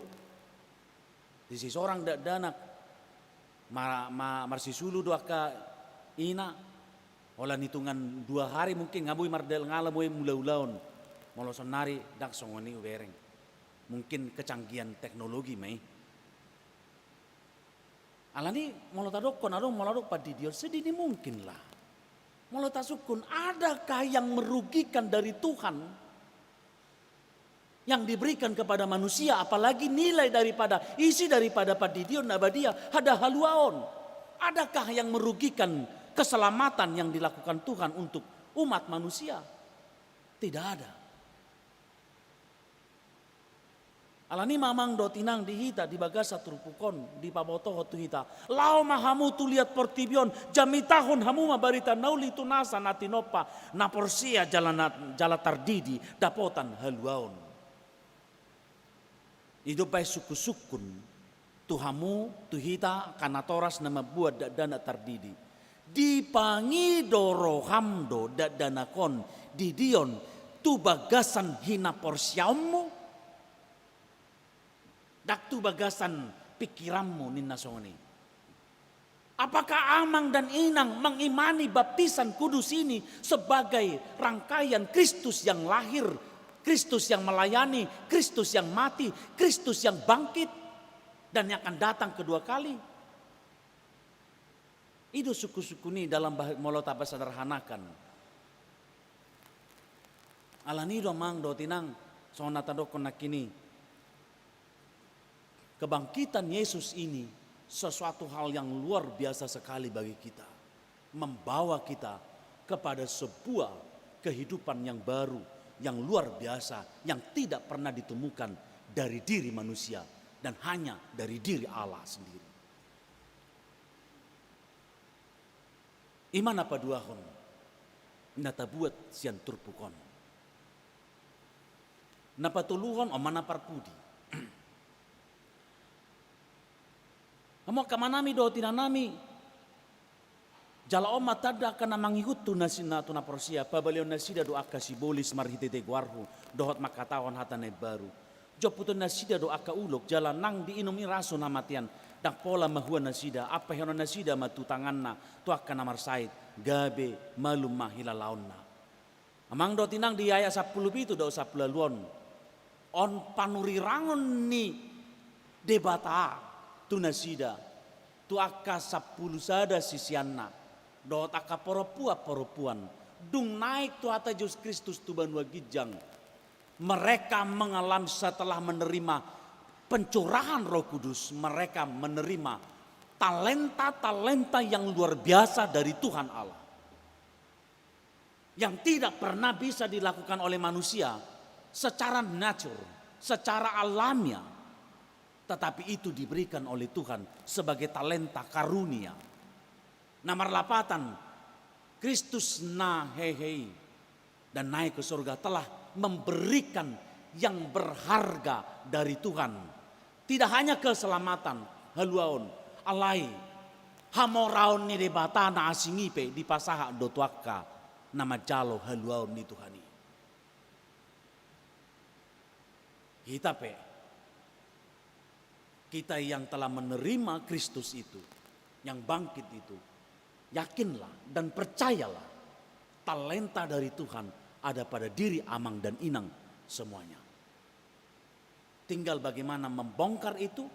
Disi sorang dakdanak. Ma-, ma-, marsisulu do angka ina. Holan hitungan dua hari mungkin nga boi mardalngala, boi mangula ulaon. Molo saonari ndang songon i hubereng. Mungkin kecanggihan teknologi ma i. Alani molo tadokkon adong, molo adong pandidion, sedini mungkin lah. Molo tasungkun, adakah yang merugikan dari Tuhan yang diberikan kepada manusia, apalagi nilai daripada, isi daripada pandidion na badia, ada haluaon? Adakah yang merugikan keselamatan yang dilakukan Tuhan untuk umat manusia? Tidak ada. Alani i ma amang dohot inang, di hita di bagasan turpuk on dipabotohon tu hita: Laho ma hamu tu liat portibi on, jamitahon hamu ma barita na uli tu nasa na tinompa, na porsea jala na, jala tardidi, dapotan haluaon. I do umbahen sungkun-sungkun tu hamu, tu hita angka natoras na mambuat dakdanak tardidi. Dipangido roham do dakdanak on, didion, tu bagasan hinaporseaonmu? Ndang tu bagasan pikiranmu, ninna songon i. Apakah amang dan inang mengimani baptisan kudus ini sebagai rangkaian Kristus yang lahir, Kristus yang melayani, Kristus yang mati, Kristus yang bangkit, dan yang akan datang kedua kali? I do sungkun-sungkun i dalam bah-, molo tapasederhanakan. Alani i do amang dohot inang, songon na tadokkon nangkin i. Kebangkitan Yesus ini sesuatu hal yang luar biasa sekali bagi kita. Membawa kita kepada sebuah kehidupan yang baru, yang luar biasa, yang tidak pernah ditemukan dari diri manusia dan hanya dari diri Allah sendiri. I ma na paduahon na tabuat sian turpuk on. Na patoluhon, on ma na parpudi. Hamu angka amanami dohot inanami, jala on ma tanda angka na mangihut tu nasi-, na tu na porsea, pabalehon nasida do angka sibolis marhitehite goarhu, dohot mangkatahon hata na imbaru. Jomputon nasida do angka ulok, jala nang diinum i raso ni hamatean, ndang pola mahua nasida, ampehonon nasida ma tu tanganna tu angka na marsahit, gabe malum ma hilalaonna. Amang dohot inang, di ayat sampulu pitu dohot sampulu ualu on, on panurirangon ni Debata tu nasida, tu angka sampulu sada siseanna, dohot angka parompuan-parompuan, dung naek Tuhanta Jesus Kristus tu banua ginjang, mereka mengalami, setelah menerima pencurahan Roh Kudus, mereka menerima talenta-talenta yang luar biasa dari Tuhan Allah, yang tidak pernah bisa dilakukan oleh manusia secara natur, secara alamiah, tetapi itu diberikan oleh Tuhan sebagai talenta karunia. Na marlapatan, Kristus na hehe i dan naik ke surga telah memberikan yang berharga dari Tuhan. Tidak hanya keselamatan, haluaon, alai hamoraon ni Debata na asing i pe dipasahat do tu angka na manjalo haluaon ni Tuhan i. Hita pe, kita yang telah menerima Kristus itu, yang bangkit itu, yakinlah dan percayalah, talenta dari Tuhan ada pada diri amang dan inang semuanya. Tinggal bagaimana membongkar itu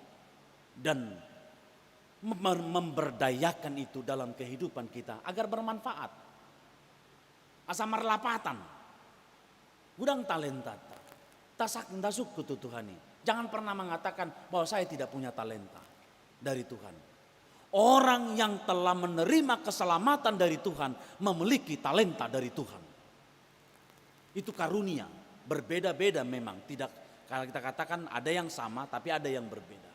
dan mem-, memberdayakan itu dalam kehidupan kita agar bermanfaat. Asa marlapatan. Godang talentanta. Tasak-, tasungkun tu Tuhan i. Jangan pernah mengatakan bahwa saya tidak punya talenta dari Tuhan. Orang yang telah menerima keselamatan dari Tuhan memiliki talenta dari Tuhan. Itu karunia, berbeda-beda memang. Tidak, kalau kita katakan ada yang sama, tapi ada yang berbeda.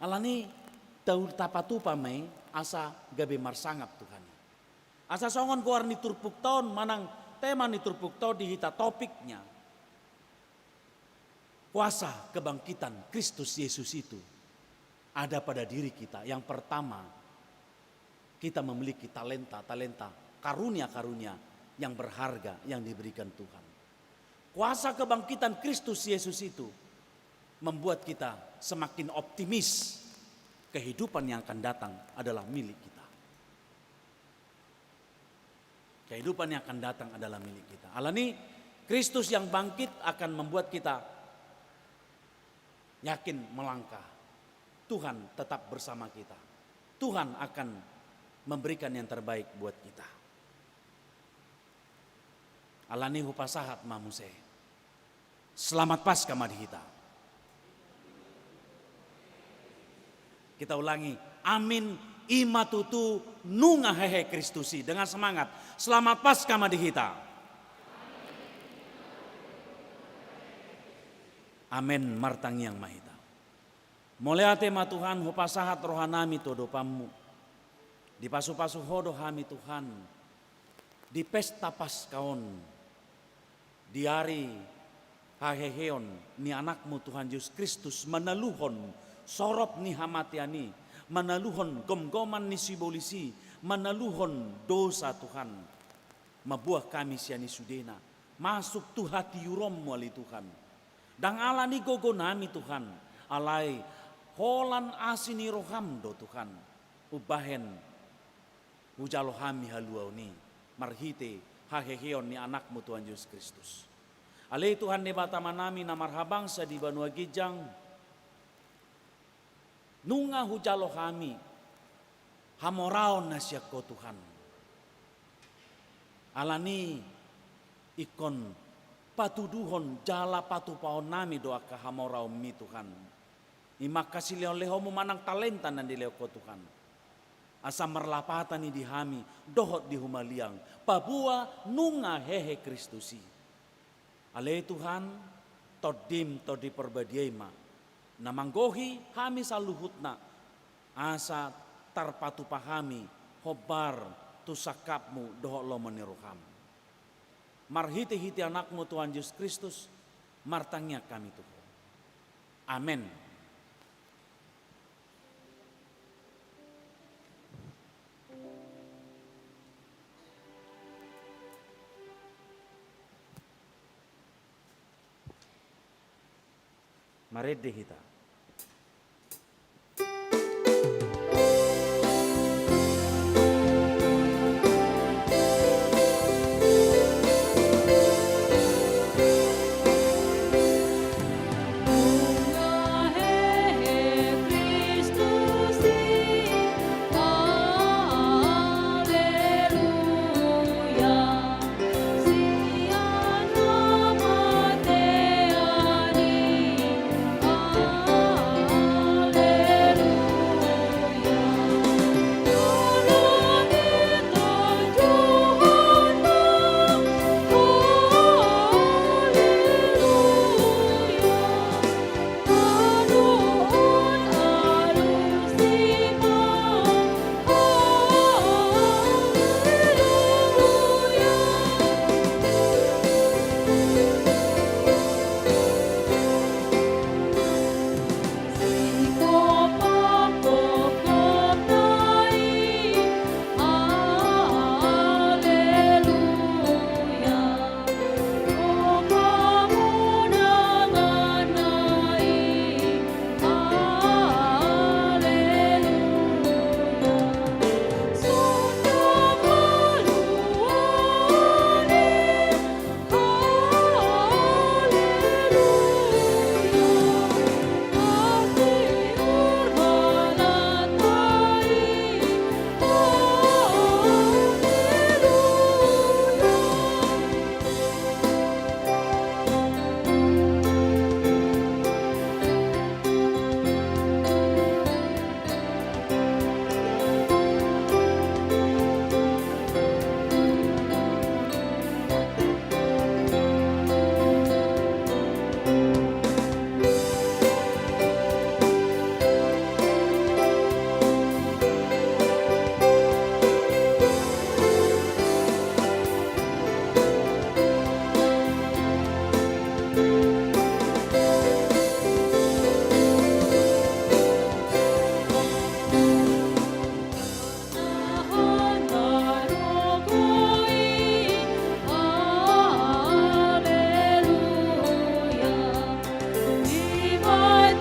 Alani i, tau tapatupa ma i asa gabe marsangap Tuhan i. Asa songon goar ni turpukta on manang tema ni turpukta on di hita, topiknya, kuasa kebangkitan Kristus Yesus itu ada pada diri kita. Yang pertama, kita memiliki talenta-talenta, karunia-karunia yang berharga yang diberikan Tuhan. Kuasa kebangkitan Kristus Yesus itu membuat kita semakin optimis. Kehidupan yang akan datang adalah milik kita. Kehidupan yang akan datang adalah milik kita. Alani, Kristus yang bangkit akan membuat kita yakin melangkah. Tuhan tetap bersama kita. Tuhan akan memberikan yang terbaik buat kita. Alani hupasahat ma muse. Selamat Paskah ma di hita. Kita ulangi. Amin. I ma tutu nunga hehe Kristus i. Dengan semangat. Selamat Paskah ma di hita. Amin. Martangiang ma hita. Mauliate ma Tuhan, hupasahat rohanami tu adopanmu. Dipasupasu Ho do hami Tuhan, di pesta Paskah on, di ari haheheon ni Anakmu Tuhan Jesus Kristus, manaluhon sorop ni hamatean i, manaluhon gomgoman ni sibolis i, manaluhon dosa Tuhan. Mamboan hami sian i sudena, masuk tu hatiuronmu ale Tuhan. Ndang alani gogonami Tuhan, alai holan asi ni roham do Tuhan, umbahen hujalo hami haluaon i, marhite haheheon ni Anakmu Tuhan Jesus Kristus. Ale Tuhan Debata Amanami na marhabangsa di banua ginjang, nunga hujalo hami hamoraon na sian Ho Tuhan. Alani ingkon patuduhon jala patupaonnami do angka hamoraonmi Tuhan. I ma angka silehonlehonmu manang talenta na nilehon Ho Tuhan. Asa marlapatan i di hami, dohot di humaliang, paboa nunga hehe Kristus i. Ale Tuhan, Tondim Tondi Parbadia i ma na manggohi hami saluhutna, asa tarpatupa hami hombar tu sangkapmu dohot lomo ni roham. Marhitehite Anakmu Tuhan Jesus Kristus, martangiang hami tu Ho. Amen. Marende hita.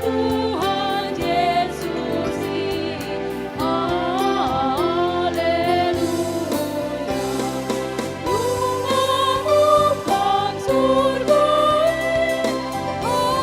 Tuhan Jesus i, haleluya. Lumamukkan surga i, haleluya.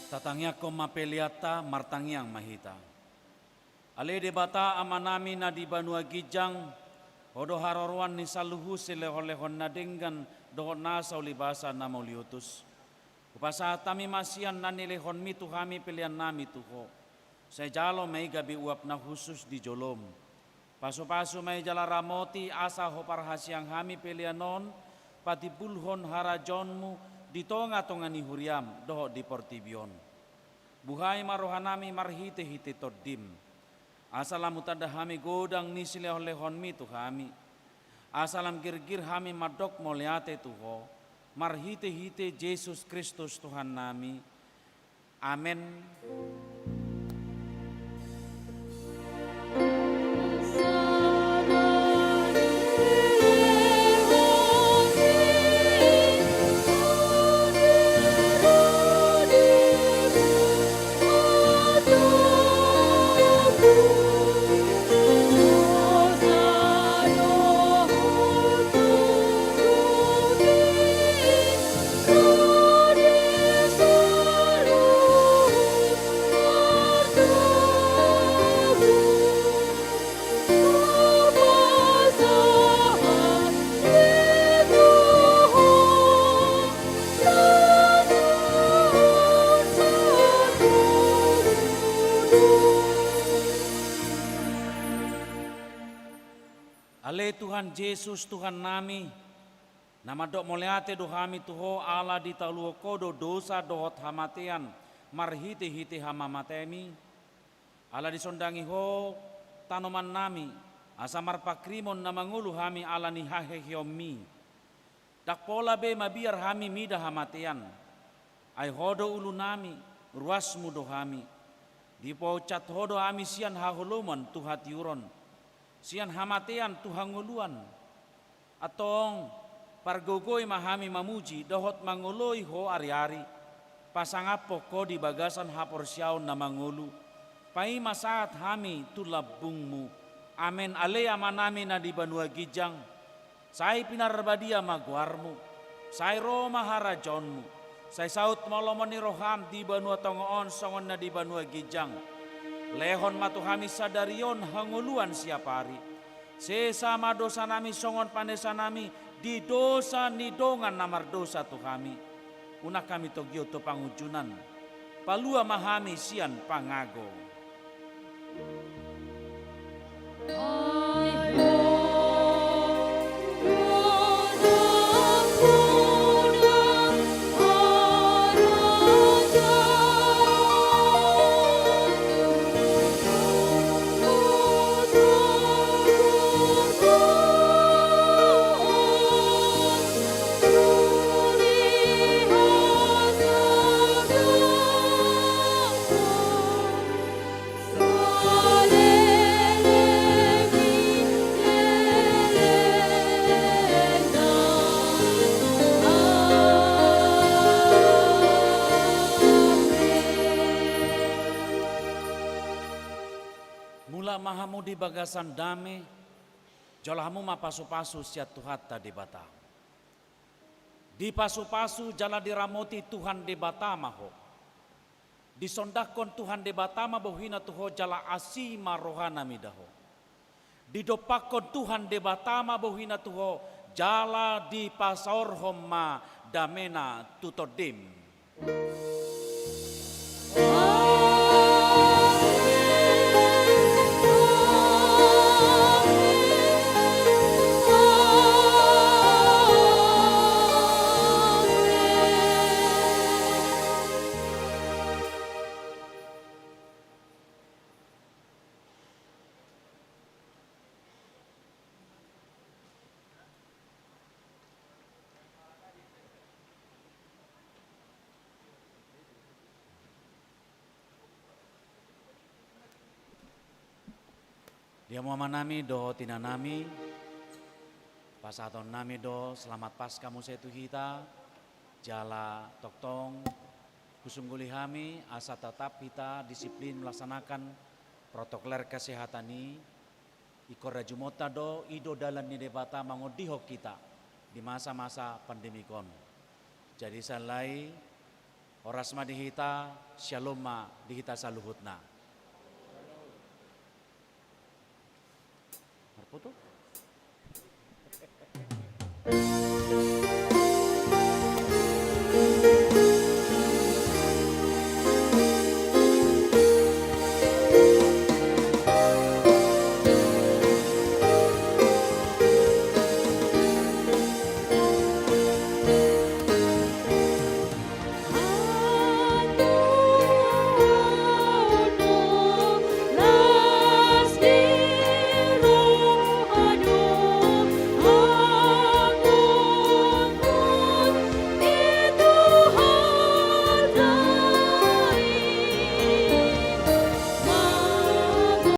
Tatangiangkon ma peleanta, martangiang ma hita. Ale Debata Amanami na di banua ginjang, Ho do haroroan ni saluhut silehonlehon na denggan dohot nasa ulibasa na mauliutus. Hupasahat hami ma sian na nilehonMi tu hami peleannami tu Ho. Sai jalo ma i gabe uap na hushus di joloM. Pasupasu ma i jala ramoti asa Ho parhasiang hami pelean on, patimbulhon harajaonMu di tongatonga ni huriaM dohot di portibi on. Buhai ma rohanami marhitehite TondiM, asa lam hutanda hami godang ni silehonlehonMi tu hami, asa lam girgir hami mandok mauliate tu Ho, marhitehite Jesus Kristus Tuhannami. Amen. Ale Tuhan Jesus, Tuhannami, na mandok mauliate do hami tu Ho ala ditaluhon Ho do dosa dohot hamatean marhitehite hamamataenMi. Ala disondangi Ho tanomannami, asa marpanghirimon na mangolu hami ala ni haheheonMi. Ndang pola be mabiar hami mida hamatean. Ai Ho do ulunami, ruasMu do hami. Dipauncat Ho do hami sian haholomon tu hatiuron, sian hamatean tu hangoluan. Antong, pargogoi ma hami mamuji dohot mangoloi Ho ariari, pasangaphon Ho di bagasan haporseaon na mangolu, paima sahat hami tu lambungMu. Amen. Ale Amanami na di banua ginjang, sai pinarbadia ma goarMu, sai ro ma harajaonMu, sai saut ma lomo ni rohaM di banua tonga on songon na di banua ginjang. Lehon ma tu hami sadari on hangoluan siapari. Sesa ma dosanami songon panesanami di dosa ni dongan na mardosa tu hami. Unang hami togihon tu pangunjunan. Palua ma hami sian pangago. Ai Ho do dosa ma hamu di bagasan dame, jalo hamu ma pasupasu sian Tuhanta Debata. Dipasupasu jala diramoti Tuhan Debata ma ho. Disondangkon Tuhan Debata ma bohina tu ho jala asi ma rohana mida ho. Didompakkon Tuhan Debata ma bohina tu ho jala dipasaorhon ma damena tu tondim. Di hamu amanami dohot inanami, pasahatonnami do selamat Paskah muse tu hita, jala tongtong husungguli hami asa tatap hita disiplin melaksanakan protokoler kesehatan i, ingkon rajumonta do, i do dalan ni Debata mangondihon hita di masa-masa pandemik on. Jadi sahali, horas ma di hita, syalom ma di hita saluhutna. Marpoto?